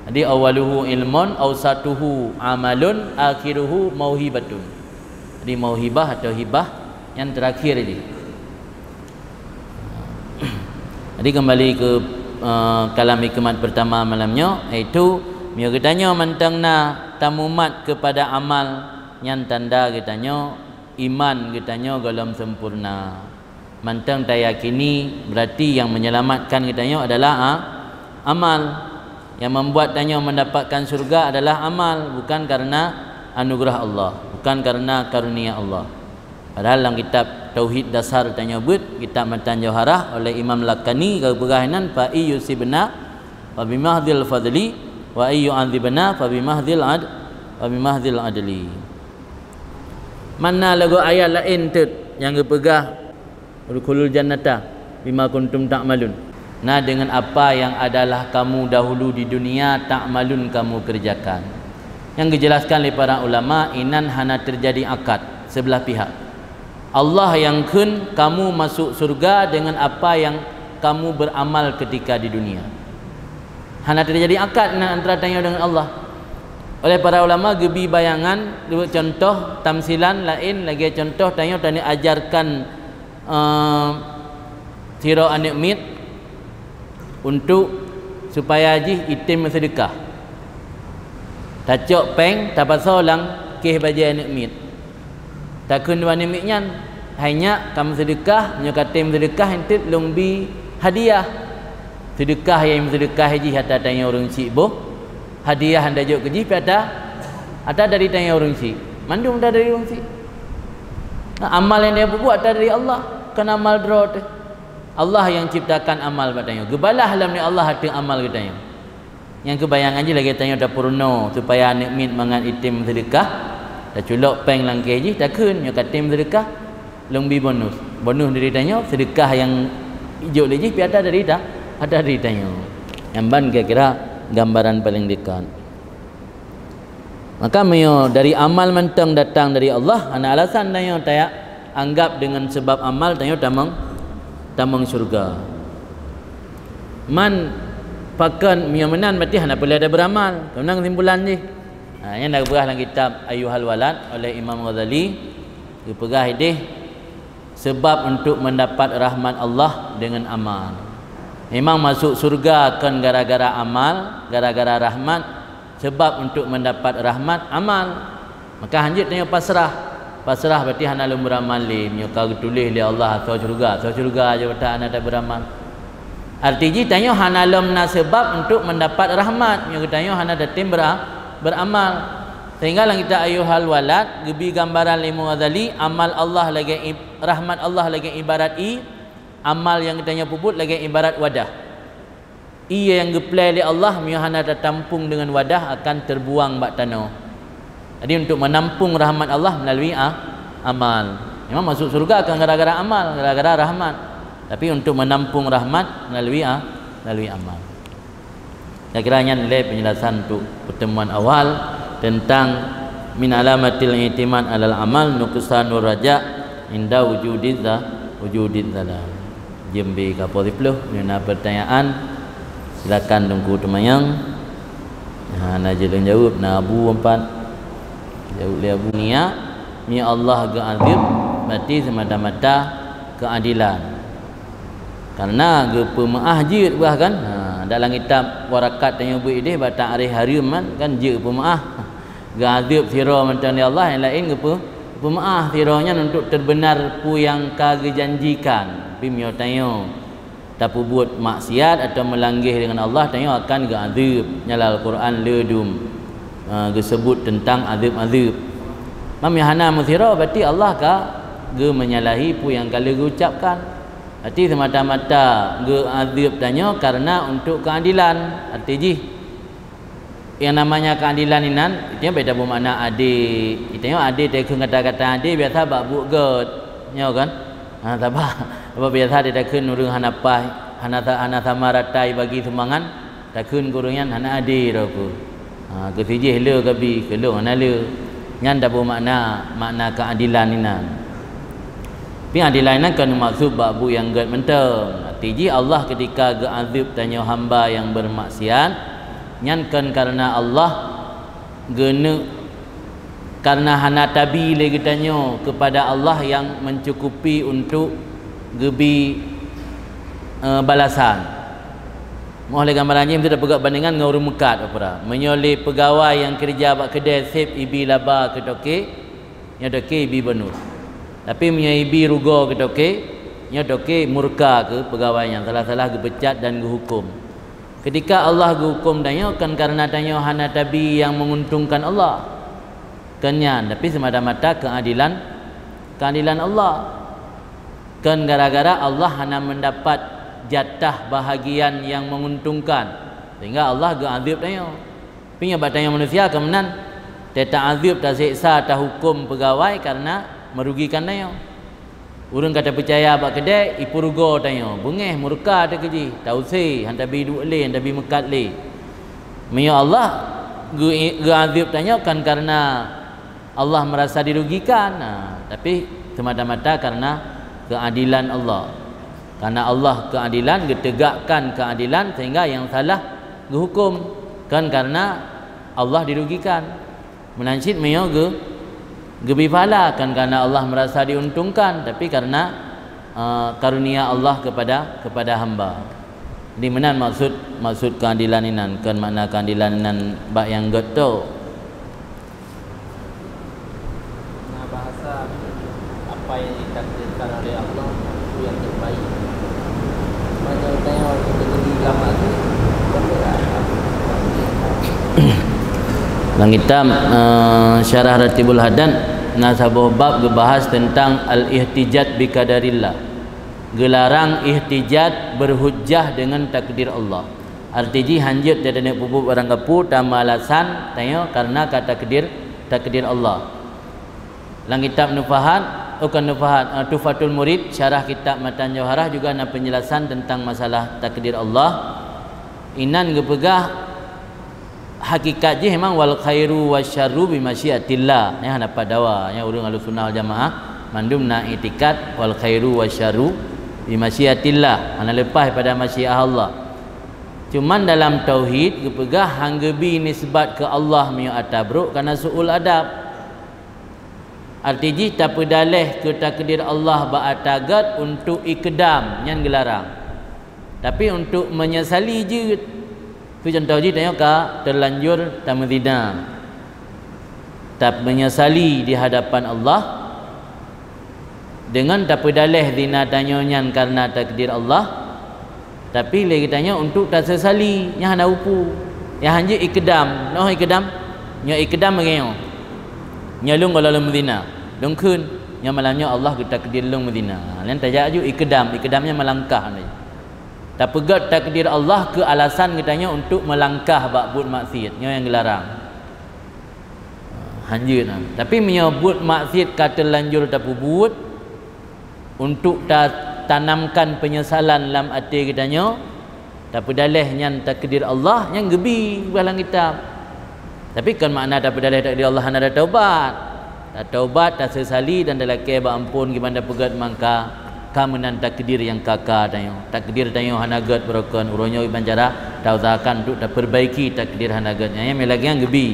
Jadi awwaluhu ilmun, ausatuhu amalun, akhiruhu mauhibatun. Jadi mauhibah atau hibah yang terakhir ji. Jadi kembali ke, eh, kalam hikmat pertama malam nyoe, iaitu meunyoe geutanyoe mantong na tamumat kepada amal, nyan tanda geutanyoe iman geutanyoe gohlom sempurna. Mantong tayakini, berarti yang menyelamatkan geutanyoe adalah a-, amal. Yang membuat tanyoe mendapatkan syurga adalah amal, bukan karena anugerah Allah, bukan karena karunia Allah. Padahal lam kitab Tauhid Dasar tanyoe beuet, kitab Matan Jauharah oleh Imam Lakani geupeugah nan, "Fa iyusibna fa bimahdil fadli, wa iyu'adzibna fa bimahdil ad-, fa bimahdil adli." Mana lagu ayat laén teuk nyang geupeugah, "Udkhulul jannata bima kuntum ta'malun." Nah, dengan apa yang adalah kamu dahulu di dunia, ta'malun, kamu kerjakan. Yang dijelaskan oleh para ulama, inan hana terjadi akad sebelah pihak. Allah yang kheun kamu masuk surga dengan apa yang kamu beramal ketika di dunia. Hana terjadi akad na antara tanyoe dengan Allah. Oleh para ulama geubi bayangan, geubi contoh tamsilan laén lagée contoh tanyoe tani ajarkan, eh, sidroe aneuëk miet untuk supaya jih item meuseudeukah. Tacok péng, tapasoe lam kéh bajée aneuëk miet. Takheun bak aneuëk miet nyan, "Hai nyak, ka meuseudeukah, nyoe ka tem meuseudeukah, enteuk lôn bi hadiah." Seudeukah nyang meuseudeukah jih atra tanyoe ureuëng syiek boh, hadiah nyang tajok keu jih pih atra, atra dari tanyoe ureuëng syiek. Mandum atra dari ureuëng syiek. Nah, amal nyang tanyoe peubuet atra dari Allah, kon amal droe teuh. Allah nyang ciptakan amal bak tanyoe. Geubalah lom lé Allah ateueh amal geutanyoe. Nyang keubayangan jih lagée tanyoe tapeurunoe supaya aneuëk miet mangat item seudeukah, taculok péng lam kéh jih, takheun, "Nyoe ka tem seudeukah, lôn bi bonus." Bonus dari tanyoe, seudeukah nyang ijok lé jih pih atra dari ta-, atra dari tanyoe. Nyan ban kira-kira gambaran paleng dekat. Maka meunyoe dari amal mantong datang dari Allah, hana alasan tanyoe tayak anggap dengan sebab amal tanyoe tamong, tamong syurga. Man pakon meunyoe meunan berarti hana peureulée taberamal. Keunan kesimpulan jih. Ha, nyan na geupeugah lam kitab Ayyuhal Walad oleh Imam Ghazali, geupeugah ideh, sebab untuk mendapat rahmat Allah dengan amal. Memang masuk surga kon gara-gara amal, gara-gara rahmat, sebab untuk mendapat rahmat amal. Maka hanjeuet tanyoe pasrah. Pasrah berarti hana lôn beuramal lé, meunyoe ka geutuléh lé Allah asoe syeuruga, asoe syeuruga aja bak atra hana taberamal. Arti jih tanyoe hana lom na seubab untuk mendapat rahmat, meunyoe geutanyoe hana tatem bera-, beramal. Sehingga lam kitab Ayyuhal Walad geubi gambaran lé Imam Ghazali, amal Allah lagée ib-, rahmat Allah lagée ibarat ié, amal nyang geutanyoe peubuet lagée ibarat wadah. Ié nyang geuplai lé Allah meunyoe hana tatampung deungon wadah akan teubuang bak tanoh. Jadi untuk menampung rahmat Allah melalui a-, amal. Memang masuk syeuruga kon gara-gara amal, gara-gara rahmat. Tapi untuk menampung rahmat melalui a-, melalui amal. Saya kira nyan lé penjelasan untuk pertemuan awal tentang min alamatil i'timad alal amal nuqsanur raja inda wujudidz za-, wujudidz zalal. Jeuem bi ka poh siplôh, meunyoe na pertanyaan, silakan Teungku teumanyong. Ha, na jeuet lôn jaweueb, na Abu empat. Jaweueb lé Abu, niat, meunyoe Allah geuazeueb, berarti semata-mata keadilan. Karena geupeumeuáh jeuet bah kan. Ha, dalam kitab Warakat tanyoe beuet ideh bak ta'rif hareuem kan, kan jeuet peumeuáh. Geuazeueb sidroe mantong lé Allah, nyang laén geupeu-, geupeumaáh sidroe nyan untuk teubeuna peue nyang ka geujanjikan. Tapi meunyoe tanyoe tapeubuet maksiat atau meulangge deungon Allah, tanyoe akan geuazeueb. Nyan lam Al-Quran le dum. eh, geuseubut teuntang azeueb-azeueb. Mam nyang hana meusidroe, berarti Allah ka geumenyalahi peue nyang ka lheueh geuucapkan. Berarti seumata-mata geuazeueb tanyoe kareuna untuk keuadilan. Arti jih, nyang namanya keuadilan inan, itu nyang beda beumakna adé. Itu nyang adé, takheun kata-kata adé biasa bak buet gét, nyoe kan? Ha, sabab, sabab biasa takheun ureuëng hana paih, hana sa-, hana sama rata bagi sumbangan, takheun keu ureuëng nyan hana adé droe keuh. Ha, keu sijih le kabi, keu lôn hana le. Nyan dak beumakna makna keuadilan inan. Peuadilan inan kon meumaksud bak buet nyang gét mantong. Arti jih Allah ketika geuazeueb tanyoe hamba nyang beurmaksiat, nyan kon kareuna Allah geuneuk, kareuna hana tabi lé geutanyoe keupada Allah nyang meucukupi untuk geubi, eh, balasan. Moh lé gambaran jih, meusti tapeugah bandingan ngon ureuëng meukat, peue. Meunyoe lé peugawai nyang keureuja bak keudè seb ibi laba keu toke, nyoe toke ibi bonus. Tapi meunyoe ibi rugoe keu toke, nyoe toke murka keu peugawai nyan, salah-salah geupeucat dan geuhuköm. Ketika Allah geuhuköm tanyoe, kon kareuna tanyoe hana tabi nyang menguntungkan Allah. Kon nyan, tapi semata-mata keuadilan, keuadilan Allah. Kon gara-gara Allah hana mendapat jatah bahagian nyang menguntungkan, sehingga Allah geuazeueb tanyoe. Tapi nyoe bak tanyoe manusia ka meunan, teuazeueb, taseksa, tahuköm peugawai kareuna meurugikan tanyoe. Ureuëng ka tapeucaya bak keudè, ipeurugoe tanyoe, beungéh, murka teuh keu jih, tausé, han tabi duek lé, han tabi meukat lé. Meunyoe Allah geu-, geuazeueb tanyoe kan kareuna Allah merasa dirugikan, nah, tapi semata-mata kareuna keuadilan Allah. Kareuna Allah keuadilan, geutegakkan keuadilan sehingga nyang salah geuhuköm, kon kareuna Allah dirugikan. Meunan cit meunyoe geu-, geubi pahala, kon kareuna Allah merasa diuntungkan, tapi kareuna, eh, karunia Allah kepada, kepada hamba. Jadi meunan maksud, maksud keuadilan inan, kon makna keuadilan inan bak nyang gét tho. Nah, bahasa apa yang ditakdirkan oleh Allah, itu yang terbaik. Banyak tanya orang kita jadi ulama tu, Lam kitab, eh, Syarah Ratibul Haddad, na saboh bab geubahas teuntang al-ihtijaj bi qadarillah. Geularang ihtijaj, berhujjah dengan takdir Allah. Arti jih, hanjeuet taneuk peubuet barang gapu, tameulasan tanyoe kareuna ka takdir, takdir Allah. Lam kitab Nufahat, oh, kon Nufahat, eh, Tuhfatul Murid, syarah kitab Matan Jauharah juga na penjelasan tentang masalah takdir Allah. Inan geupeugah, hakikat jih memang wal khairu wasyarru bi masyiatillah. Nyan hana pat dawa, nyan ureuëng Ahlussunnah wal Jamaah mandum na iktikad wal khairu wasyarru bi masyiatillah, hana leupah pada masyiah Allah. Cuman dalam tauhid geupeugah han geubi nisbat keu Allah meunyoe atra brok, kareuna su'ul adab. Arti jih, tapeudaleh keu takdir Allah bak atra gét untuk ikdam, nyan geularang. Tapi untuk menyesali jeuet. Keu contoh jih, tanyoe ka terlanjur tameuzina. Tamenyesali di hadapan Allah dengan tapeudaleh zina tanyoe nyan kareuna takdir Allah. Tapi lé geutanyoe untuk tasesali, nyan hana upu. Nyang hanjeuet ikdam, noh ikdam, nyoe ikdam lagée nyoe. Nyoe lôn gohlom lôn meuzina, lôn kheun, nyoe malam nyoe Allah geutakdir lôn meuzina. Nyan tajak aju ikdam, ikdam nyan meulangkah. Tapeugét takdir Allah keu alasan geutanyoe untuk meulangkah bak buet maksiet, nyoe nyang geularang. Hanjeuet na. Tapi meunyoe buet maksiet ka teulanjur tapeubuet, untuk tatanamkan penyesalan lam até geutanyoe, tapeudaleh nyan takdir Allah, nyan geubi bak lam kitab. Tapi kon makna tapeudaleh takdir Allah hana tataubat. Tataubat, tasesali dan talakée bak amphon, kiban tapeugét mangka ka meunan takdir nyang ka-ka tanyoe. Takdir tanyoe hana gét beurokon, uroe nyoe kiban cara tausahakan untuk tapeurbaiki takdir hana gét nyan. Nyang lagée nyan geubi.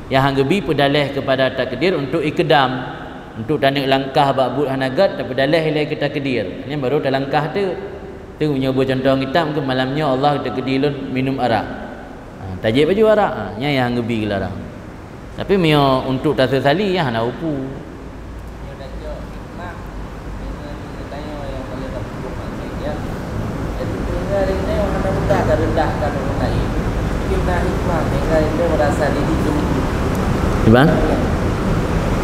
Nyang han geubi peudaleh keupada takdir untuk ikdam. Untuk taneuk langkah bak buet hana gét, tapeudaleh ilée keu takdir. Nyan baru talangkah teuk. Teuk meunyoe beucontoh kitab, keu malam nyoe Allah takdir lôn minum arak. Ha, tajép baju arak. Ha, nyan nyang geubi geularang. Tapi meunyoe untuk tasesali, nyan hana upu. Kita hikmah, sehingga kita merasa diri tinggi. Gimana?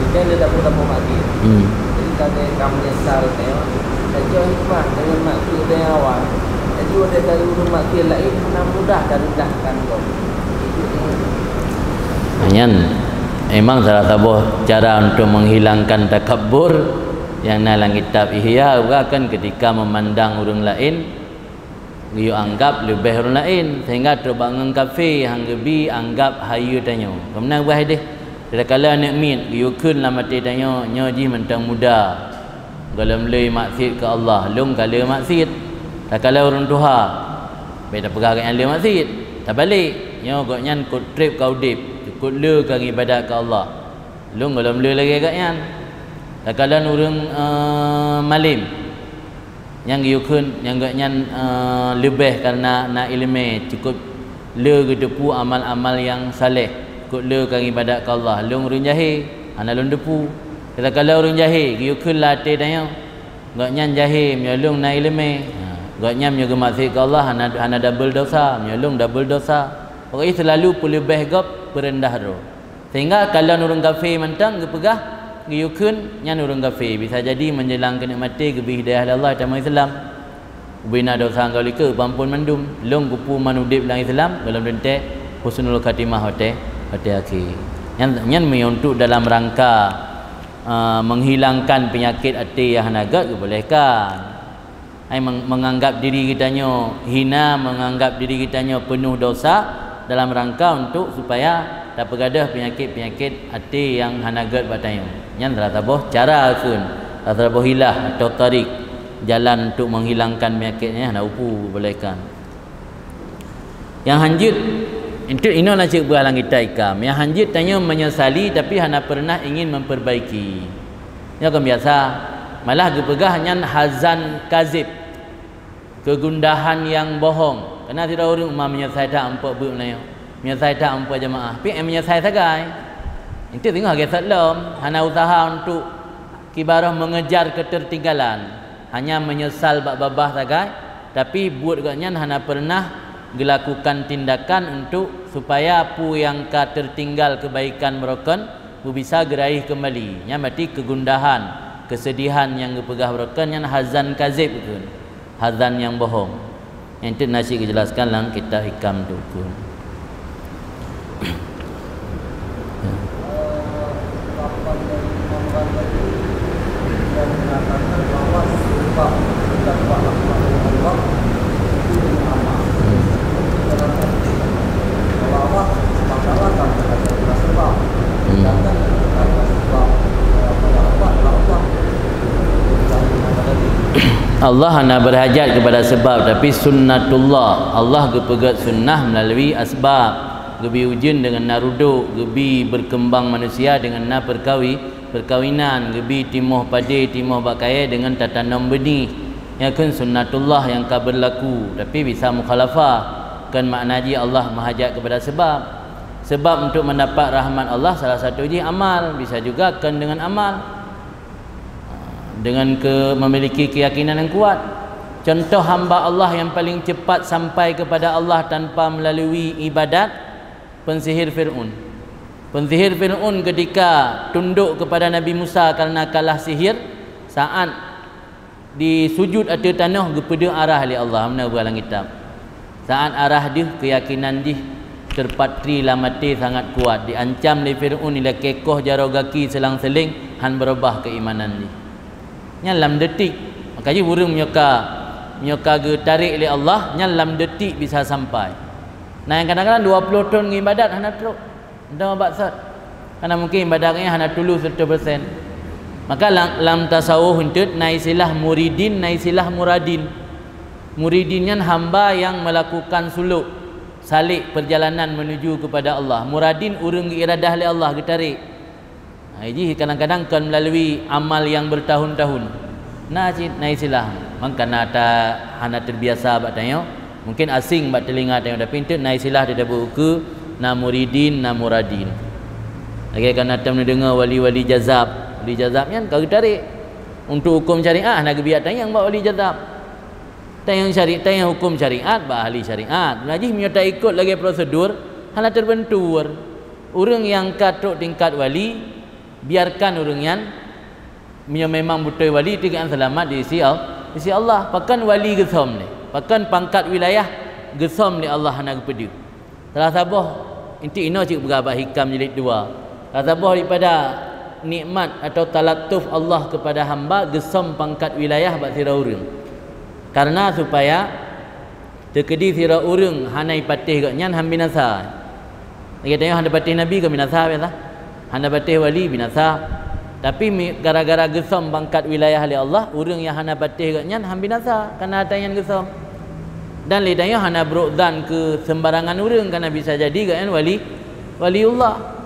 Kita ni dapur-dapur mati. Hmm. Jadi, kami, kami menyesal, ya. Kita hikmah dengan mati dari awal. Jadi, oleh dari ureuëng mati lain, pernah mudah dan rendahkan kau. Nyan, memang salah saboh cara untuk menghilangkan takabur nyang na lam kitab Ihya, bukan, ketika memandang ureuëng lain, geuyue anggap leubeh ureuëng laén, sehingga trok bak ngon kafé nyang geubi anggap hayeue tanyoe. Keumeunang bah ideh, tatkala aneuëk miet geuyue kheun lam até tanyoe, nyoe jih mantong muda, gohlom le maksiet keu Allah, lôn ka le maksiet. Tatkala ureuëng tuha, bék tapeugah gobnyan le maksiet. Tabalek, nyoe gobnyan kot treb ka udeb, cukop le ka ngibadat keu Allah, lôn gohlom le lagée gobnyan. Tatkala ureuëng, eh, malem, nyang geuyue kheun nyang gobnyan, eh, leubeh kareuna na iéleumé, cukop le geuteupeue amal-amal nyang saleh, cukop le ka ngibadat keu Allah. Lôn ureuëng jahé, hana lôn teupeue. Tatkala ureuëng jahé geuyue kheun lam até tanyoe, gobnyan jahé, meunyoe lôn na iéleumé. Ha, gobnyan meunyoe geumaksiet keu Allah, hana, hana double dosa, meunyoe lôn double dosa. Pokokjih seulalu peuleubeh gob, peureundah droe. Sehingga kalon ureuëng kafé mantong geupeugah, geuyue kheun nyan ureuëng kafé, bisa jadi menjelang keuneuk maté geubri hidayah lé Allah tamong Islam. Ubé na dosa ngon likot, peuamphon mandum. Lôn kupeue man udeb lam Islam, gohlom teuntée husnul khatimah watée, watée akhé. Nyan, nyan meunyoe untuk dalam rangka, eh, menghilangkan penyakit até nyang hana gét, geubolehkan. Hai meng-, menganggap diri geutanyoe hina, menganggap diri geutanyoe peunoh dosa dalam rangka untuk supaya tapeugadôh peunyakét-peunyakét até nyang hana gét bak tanyoe. Nyan salah saboh cara kheun, salah saboh hilah atau tarik, jalan untuk menghilangkan peunyakét nyan hana upu bolehkan. Nyang hanjeuet, enteuk inoe na cit buah lam kitab ikam. Nyang hanjeuet tanyoe menyesali tapi hana pernah ingin memperbaiki. Nyoe kan biasa, malah geupeugah nyan hazan kazib, kegundahan nyang bohong. Kana sidroe ureuëng ma meunyoe sai that ampok beuet meunyoe, meunyoe sai that ampok jamaah, pih meunyoe sai sagai. Enteuk singoh lagée sot lom, hana usaha untuk kibarôh mengejar ketertinggalan, hanya menyesal bak babah sagai, tapi buet gobnyan hana pernah gelakukan tindakan untuk supaya peue nyang ka tertinggal kebaikan meurokon beubisa geuraih keumbali. Nyan berarti kegundahan, kesedihan nyang geupeugah beurokon nyan hazan kazib kheun, hazan nyang bohong. Nyan teuk na cit geujelaskan lam kitab Hikam tu. Hmm. Allah hana berhajat kepada sebab, tapi sunnatullah. Allah geupeugét sunnah melalui asbab. Geubi ujeuen deungon na rudok, geubi berkembang manusia deungon na perkawi-, perkawinan, geubi timoh padé, timoh bak kayée deungon tatanom beunih. Nyan kheun sunnatullah nyang ka berlaku, tapi bisa mukhalafah. Kon makna jih Allah meuhajat kepada sebab. Sebab untuk mendapat rahmat Allah salah satu jih amal, bisa juga kon deungon amal. Dengan ke-, memiliki keyakinan yang kuat. Contoh hamba Allah yang paling cepat sampai kepada Allah tanpa melalui ibadat, pensihir Fir'aun. Pensihir Fir'aun ketika tunduk kepada Nabi Musa karena kalah sihir, saat di sujud ateueh tanoh geupeudeuh arah lé Allah, meunan buah lam kitab. Saat arah deuh, keuyakinan jih teupatri lam até sangat kuat, diancam lé Fir'aun ilakée koh jaroe gaki seulang-seuleng, hán beurubah keuimanan jih. Nyan lam detik. Maka jih ureuëng meunyoe ka, meunyoe ka geutarek lé Allah, nyan lam detik bisa sampai. Nah, nyang kadang-kadang dua ploh thon ngibadat hana trok. Mantong bak sot. Karena mungkin ibadat nyan hana tulus seratus persen. Maka lam, lam tasawuf enteuk na istilah muridin, na istilah muradin. Muridin nyan hamba yang melakukan suluk, salik perjalanan menuju kepada Allah. Muradin ureuëng geuiradah lé Allah, geutarek. Ha, jih kadang-kadang kon melalui amal yang bertahun-tahun. Na cit, na istilah. Mangkana ta hana terbiasa bak tanyoe, mungkin asing bak telinga tanyoe, tapi enteuk na istilah di dapur ukeue, na muridin, na muradin. Lagée kana tam neudeungoe wali-wali jazab. Wali jazab nyan ka geutarek. Untuk hukum syariat hana geubiet tanyong bak wali jazab. Tanyong syari-, tanyong hukum syariat bak ahli syariat. Nah, jih meunyoe taikot lagée prosedur, hana terbentur. Ureuëng nyang ka trok tingkat wali, biarkan ureuëng nyan, meunyoe memang beutôi wali, teuka seulamat di sisi Al-, di sisi Allah. Pakon wali geusom lé? Pakon pangkat wilayah geusom lé Allah hana geupeudeuh? Salah saboh, inti inoe cit peugah bak Hikam jilid dua. Salah saboh daripada nikmat atau talattuf Allah kepada hamba, geusom pangkat wilayah bak sidroe ureuëng. Karena supaya teukeudi sidroe ureuëng hana jipatéh gobnyan, han binasa. Lagée tanyoe hana patéh nabi, ka binasa biasa. Hana patéh wali, binasa. Tapi mi-, gara-gara geusom pangkat wilayah lé Allah, ureuëng nyang hana patéh gobnyan han binasa, karena ata nyan geusom. Dan lé tanyoe hana brok zan keu seumbarangan ureuëng, karena bisa jadi gobnyan wali, waliullah.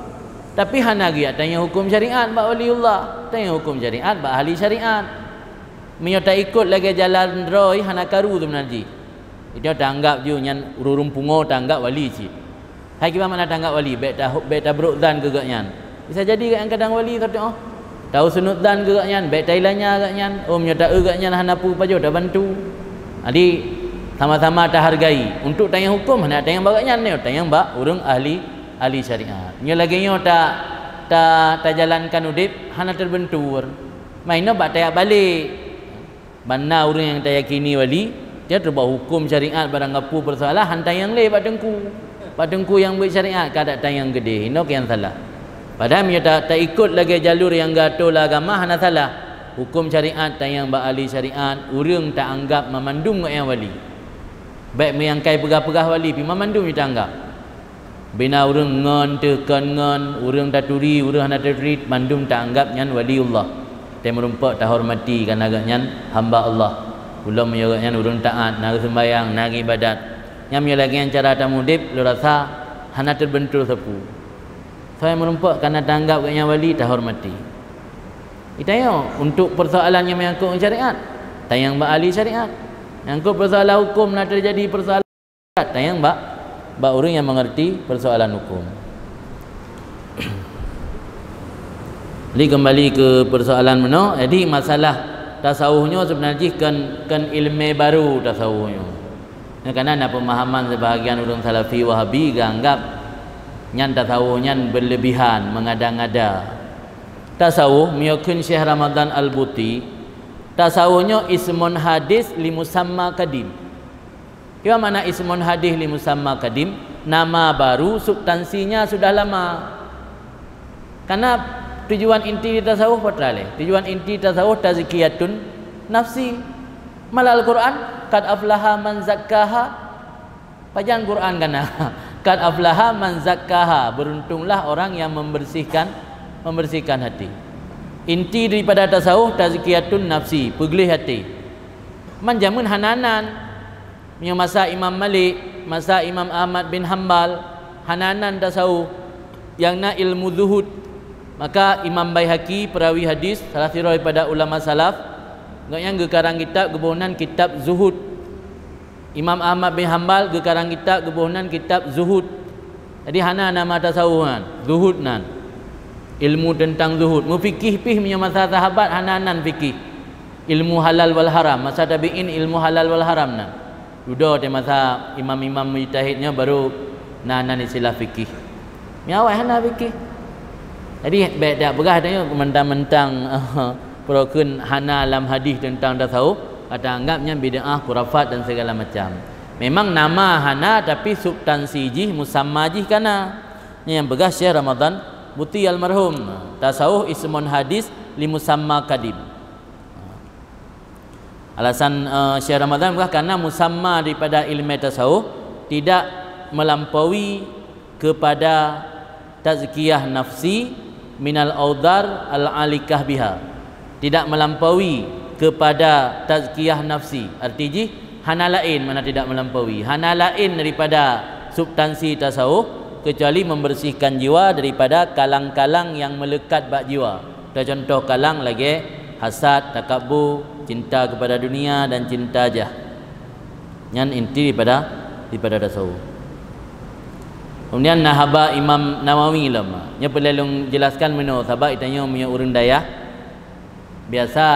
Tapi hana geujak tanyoe hukum syariat bak waliullah, tanyoe hukum syariat bak ahli syariat. Meunyoe taikot lagée jalan droe, hana karu seubeuna jih. Itu taanggap ju nyan ureuëng pungo, taanggap wali cit. Hai kiban makna taanggap wali, bék ta-, bék tabrok zan keu gobnyan. Bisa jadi gobnyan kadang wali, tapi oh, tau seunudzan keu gobnyan, bék tailanya gobnyan. Oh, meunyoe taeu gobnyan hana peue pajoh, tabantu. Jadi, sama-sama tahargai. Untuk tanyong hukum, hana tanyong bak gobnyan, tanyong bak ureuëng ahli, ahli syariat. Nyoe lagée nyoe ta-, ta-, tajalankan udeb, hana terbentur. Mainoe bak tajak balek. Ban na ureuëng nyang tayakini wali, nyan teubak hukum syariat barang gapu peusoalan, han tanyong lé bak teungku. Bak teungku nyang beuet syariat, ka dak tanyong keudeh, inoe nyang salah. Padahai meunyoe ta-, taikot lagée jalur nyang geuatoe lé agama, hana salah. Hukum syariat tanyong bak ahli syariat, ureuëng taanggap mamandum ngon nyang wali. Bék meunyoe nyang kai peugah-peugah wali pih mamandum jih taanggap. Bina ureuëng ngon teuh kon ngon, ureuëng taturi, ureuëng hana taturi, mandum taanggap nyan waliullah. Teumeureumpok tahormati, karena gobnyan hamba Allah. Ulôn meunyoe gobnyan ureuëng taat, na geuseumbayang, na geuibadat. Nyan meunyoe lagée nyan cara tamudeb, lôn rasa hana teubentur sapeue. Soe meureumpok karena taanggap gobnyan wali, tahormati. Itanyoe untuk persoalan nyang menyangkut ngon syariat, tanyong bak ahli syariat. Nyangkut persoalan hukum, na terjadi persoalan tanyong bak, bak ureuëng nyang mengerti persoalan hukum. Jadi kembali ke persoalan meunoe, jadi masalah tasawuf nyoe sebenarnya jih kon, kon ilmu baru tasawuf nyoe. Karena na pemahaman sebahagian ureuëng Salafi Wahabi geuanggap nyan tasawuf nyan berlebihan, mengada-ngada. Tasawuf, meunyoe kheun Syekh Ramadan Al-Buti, tasawuf nyoe ismun hadis li musamma kadim. Kiban makna ismun hadis li musamma kadim? Nama baru, substansinya sudah lama. Karena tujuan inti di tasawuf peue teuma lé? Tujuan inti tasawuf tazkiyatun nafsi. Malah Al-Quran, "Qad aflaha man zakkaha." Pajan Quran kana? "Qad aflaha man zakkaha." Beruntunglah orang yang membersihkan, membersihkan hati. Inti daripada tasawuf tazkiyatun nafsi, peugleh hati. Man jameun hana nan. Meunyoe masa Imam Malik, masa Imam Ahmad bin Hambal, hana nan tasawuf, nyang na ilmu zuhud. Maka Imam Baihaqi, perawi hadis, salah sidroe daripada ulama salaf, gobnyan geukarang kitab, geuboh nan kitab Zuhud. Imam Ahmad bin Hambal geukarang kitab, geuboh nan kitab Zuhud. Jadi hana nama tasawuf nan, zuhud nan. Ilmu tentang zuhud. Meufikih pih meunyoe masa sahabat hana nan fikih. Ilmu halal wal haram. Masa tabi'in ilmu halal wal haram nan. Dudoe teuh masa imam-imam mujtahid nyoe baru na nan istilah fikih. Nyoe awai hana fikih. Jadi bék dak peugah tanyoe mentang-mentang, peue kheun hana lam hadis tentang tasawuf, ka taanggap nyan bid'ah, khurafat dan segala macam. Memang nama hana, tapi substansi jih, musamma jih kana. Nyan nyang peugah Syekh Ramadan Buti almarhum, "Tasawuf ismun hadis li musamma kadim." Alasan, eh, Syekh Ramadan peugah karena musamma daripada ilmu tasawuf tidak melampaui kepada tazkiyah nafsi minal audar al-alikah biha. Tidak melampaui kepada tazkiyah nafsi. Arti jih, hana laén, mana tidak melampaui. Hana laén daripada substansi tasawuf kecuali membersihkan jiwa daripada kalang-kalang yang melekat bak jiwa. Contoh kalang lagée hasad, takabur, cinta kepada dunia dan cinta jah. Nyan inti daripada, daripada tasawuf. Kemudian na haba Imam Nawawi lom. Nyoe peureulée lôn jelaskan meunoe, sabab itanyoe meunyoe ureuëng dayah, biasa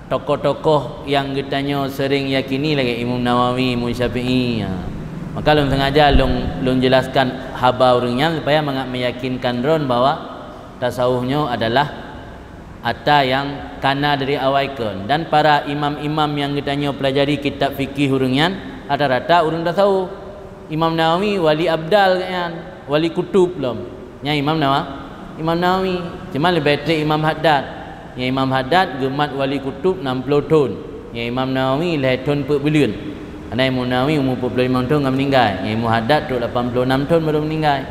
tokoh-tokoh nyang geutanyoe seuring yakini lagée Imam Nawawi, Imam Syafi'i. Ha. Maka lôn sengaja lôn, lôn jelaskan haba ureuëng nyan supaya mangat meyakinkan droen bahwa tasawuf nyoe adalah ata nyang kana dari awai kon. Dan para imam-imam nyang geutanyoe pelajari kitab fikih ureuëng nyan rata-rata ureuëng tasawuf. Imam Nawawi wali abdal nyan, wali kutub lom. Nyan Imam Nawa-, Imam Nawawi. Cuma leubeh treb Imam Haddad. Nyan Imam Haddad geumat wali kutub enam puluh thon. Nyan Imam Nawawi lhée thon peuet buleuen. Karena Imam Nawawi umu peuet puluh limong thon ka meuninggai. Nyan Imam Haddad trok lapan puluh enam thon baru meuninggai.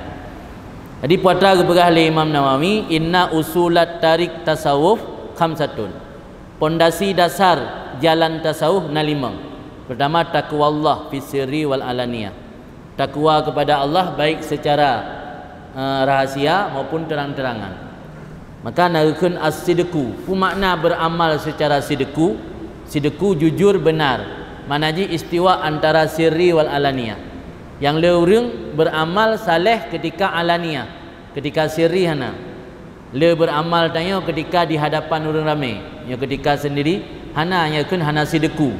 Jadi putra geupeugah lé Imam Nawawi, "Inna usulat tarik tasawuf khamsatun." Pondasi dasar jalan tasawuf na limong. Pertama, taqwallah fis sirri wal alaniyah. Takwa kepada Allah baik secara, eh, rahasia maupun terang-terangan. Maka na geukheun as-sidqu, peue makna beramal secara sidqu? Sidqu jujur benar. Makna jih istiwa antara sirri wal alaniyah. Nyang le ureuëng beramal saleh ketika alaniyah, ketika sirri hana. Le beramal tanyoe ketika di hadapan ureuëng ramé, nyoe ketika sendiri hana, nyan kheun hana sidqu.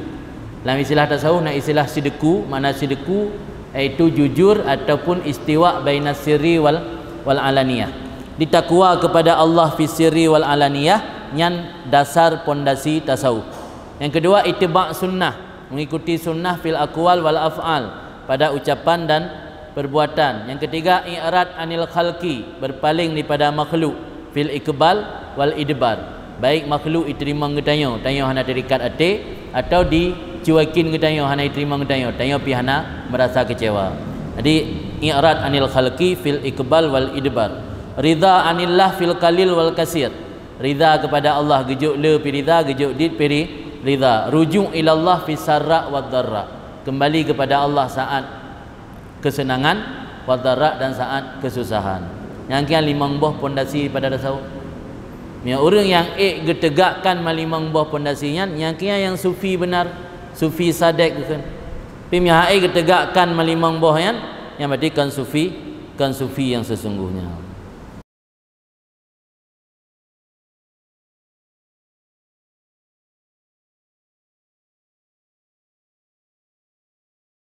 Lam istilah tasawuf na istilah sidqu, makna sidqu yaitu jujur ataupun istiwa baina sirri wal, wal alaniyah. Ditakwa kepada Allah fi sirri wal alaniyah, nyan dasar pondasi tasawuf. Yang kedua, ittiba' sunnah, mengikuti sunnah fil aqwal wal af'al, pada ucapan dan perbuatan. Yang ketiga, i'rad anil khalqi, berpaling daripada makhluk, fil iqbal wal idbar. Baik makhluk iteurimong geutanyoe, tanyoe hana terikat até, atau dicuekin geutanyoe, hana iteurimong geutanyoe, tanyoe pih hana merasa kecewa. Jadi, i'rad anil khalqi fil iqbal wal idbar. Ridha anillah fil qalil wal kasir. Ridha kepada Allah, geujok le pih ridha, geujok dit pih ri-, ridha. Rujuk ilallah fi sarra wa dharra. Kembali kepada Allah saat kesenangan, wa dharra, dan saat kesusahan. Nyang kian limong boh pondasi pada tasawuf. Meunyoe ureuëng nyang ék geutegakkan ma limong boh pondasi nyan, nyang kian nyang sufi benar, sufi sadek geukheun. Tapi meunyoe hana ék geutegakkan ma limong boh nyan, nyan berarti kon sufi, kon sufi nyang sesungguhnya.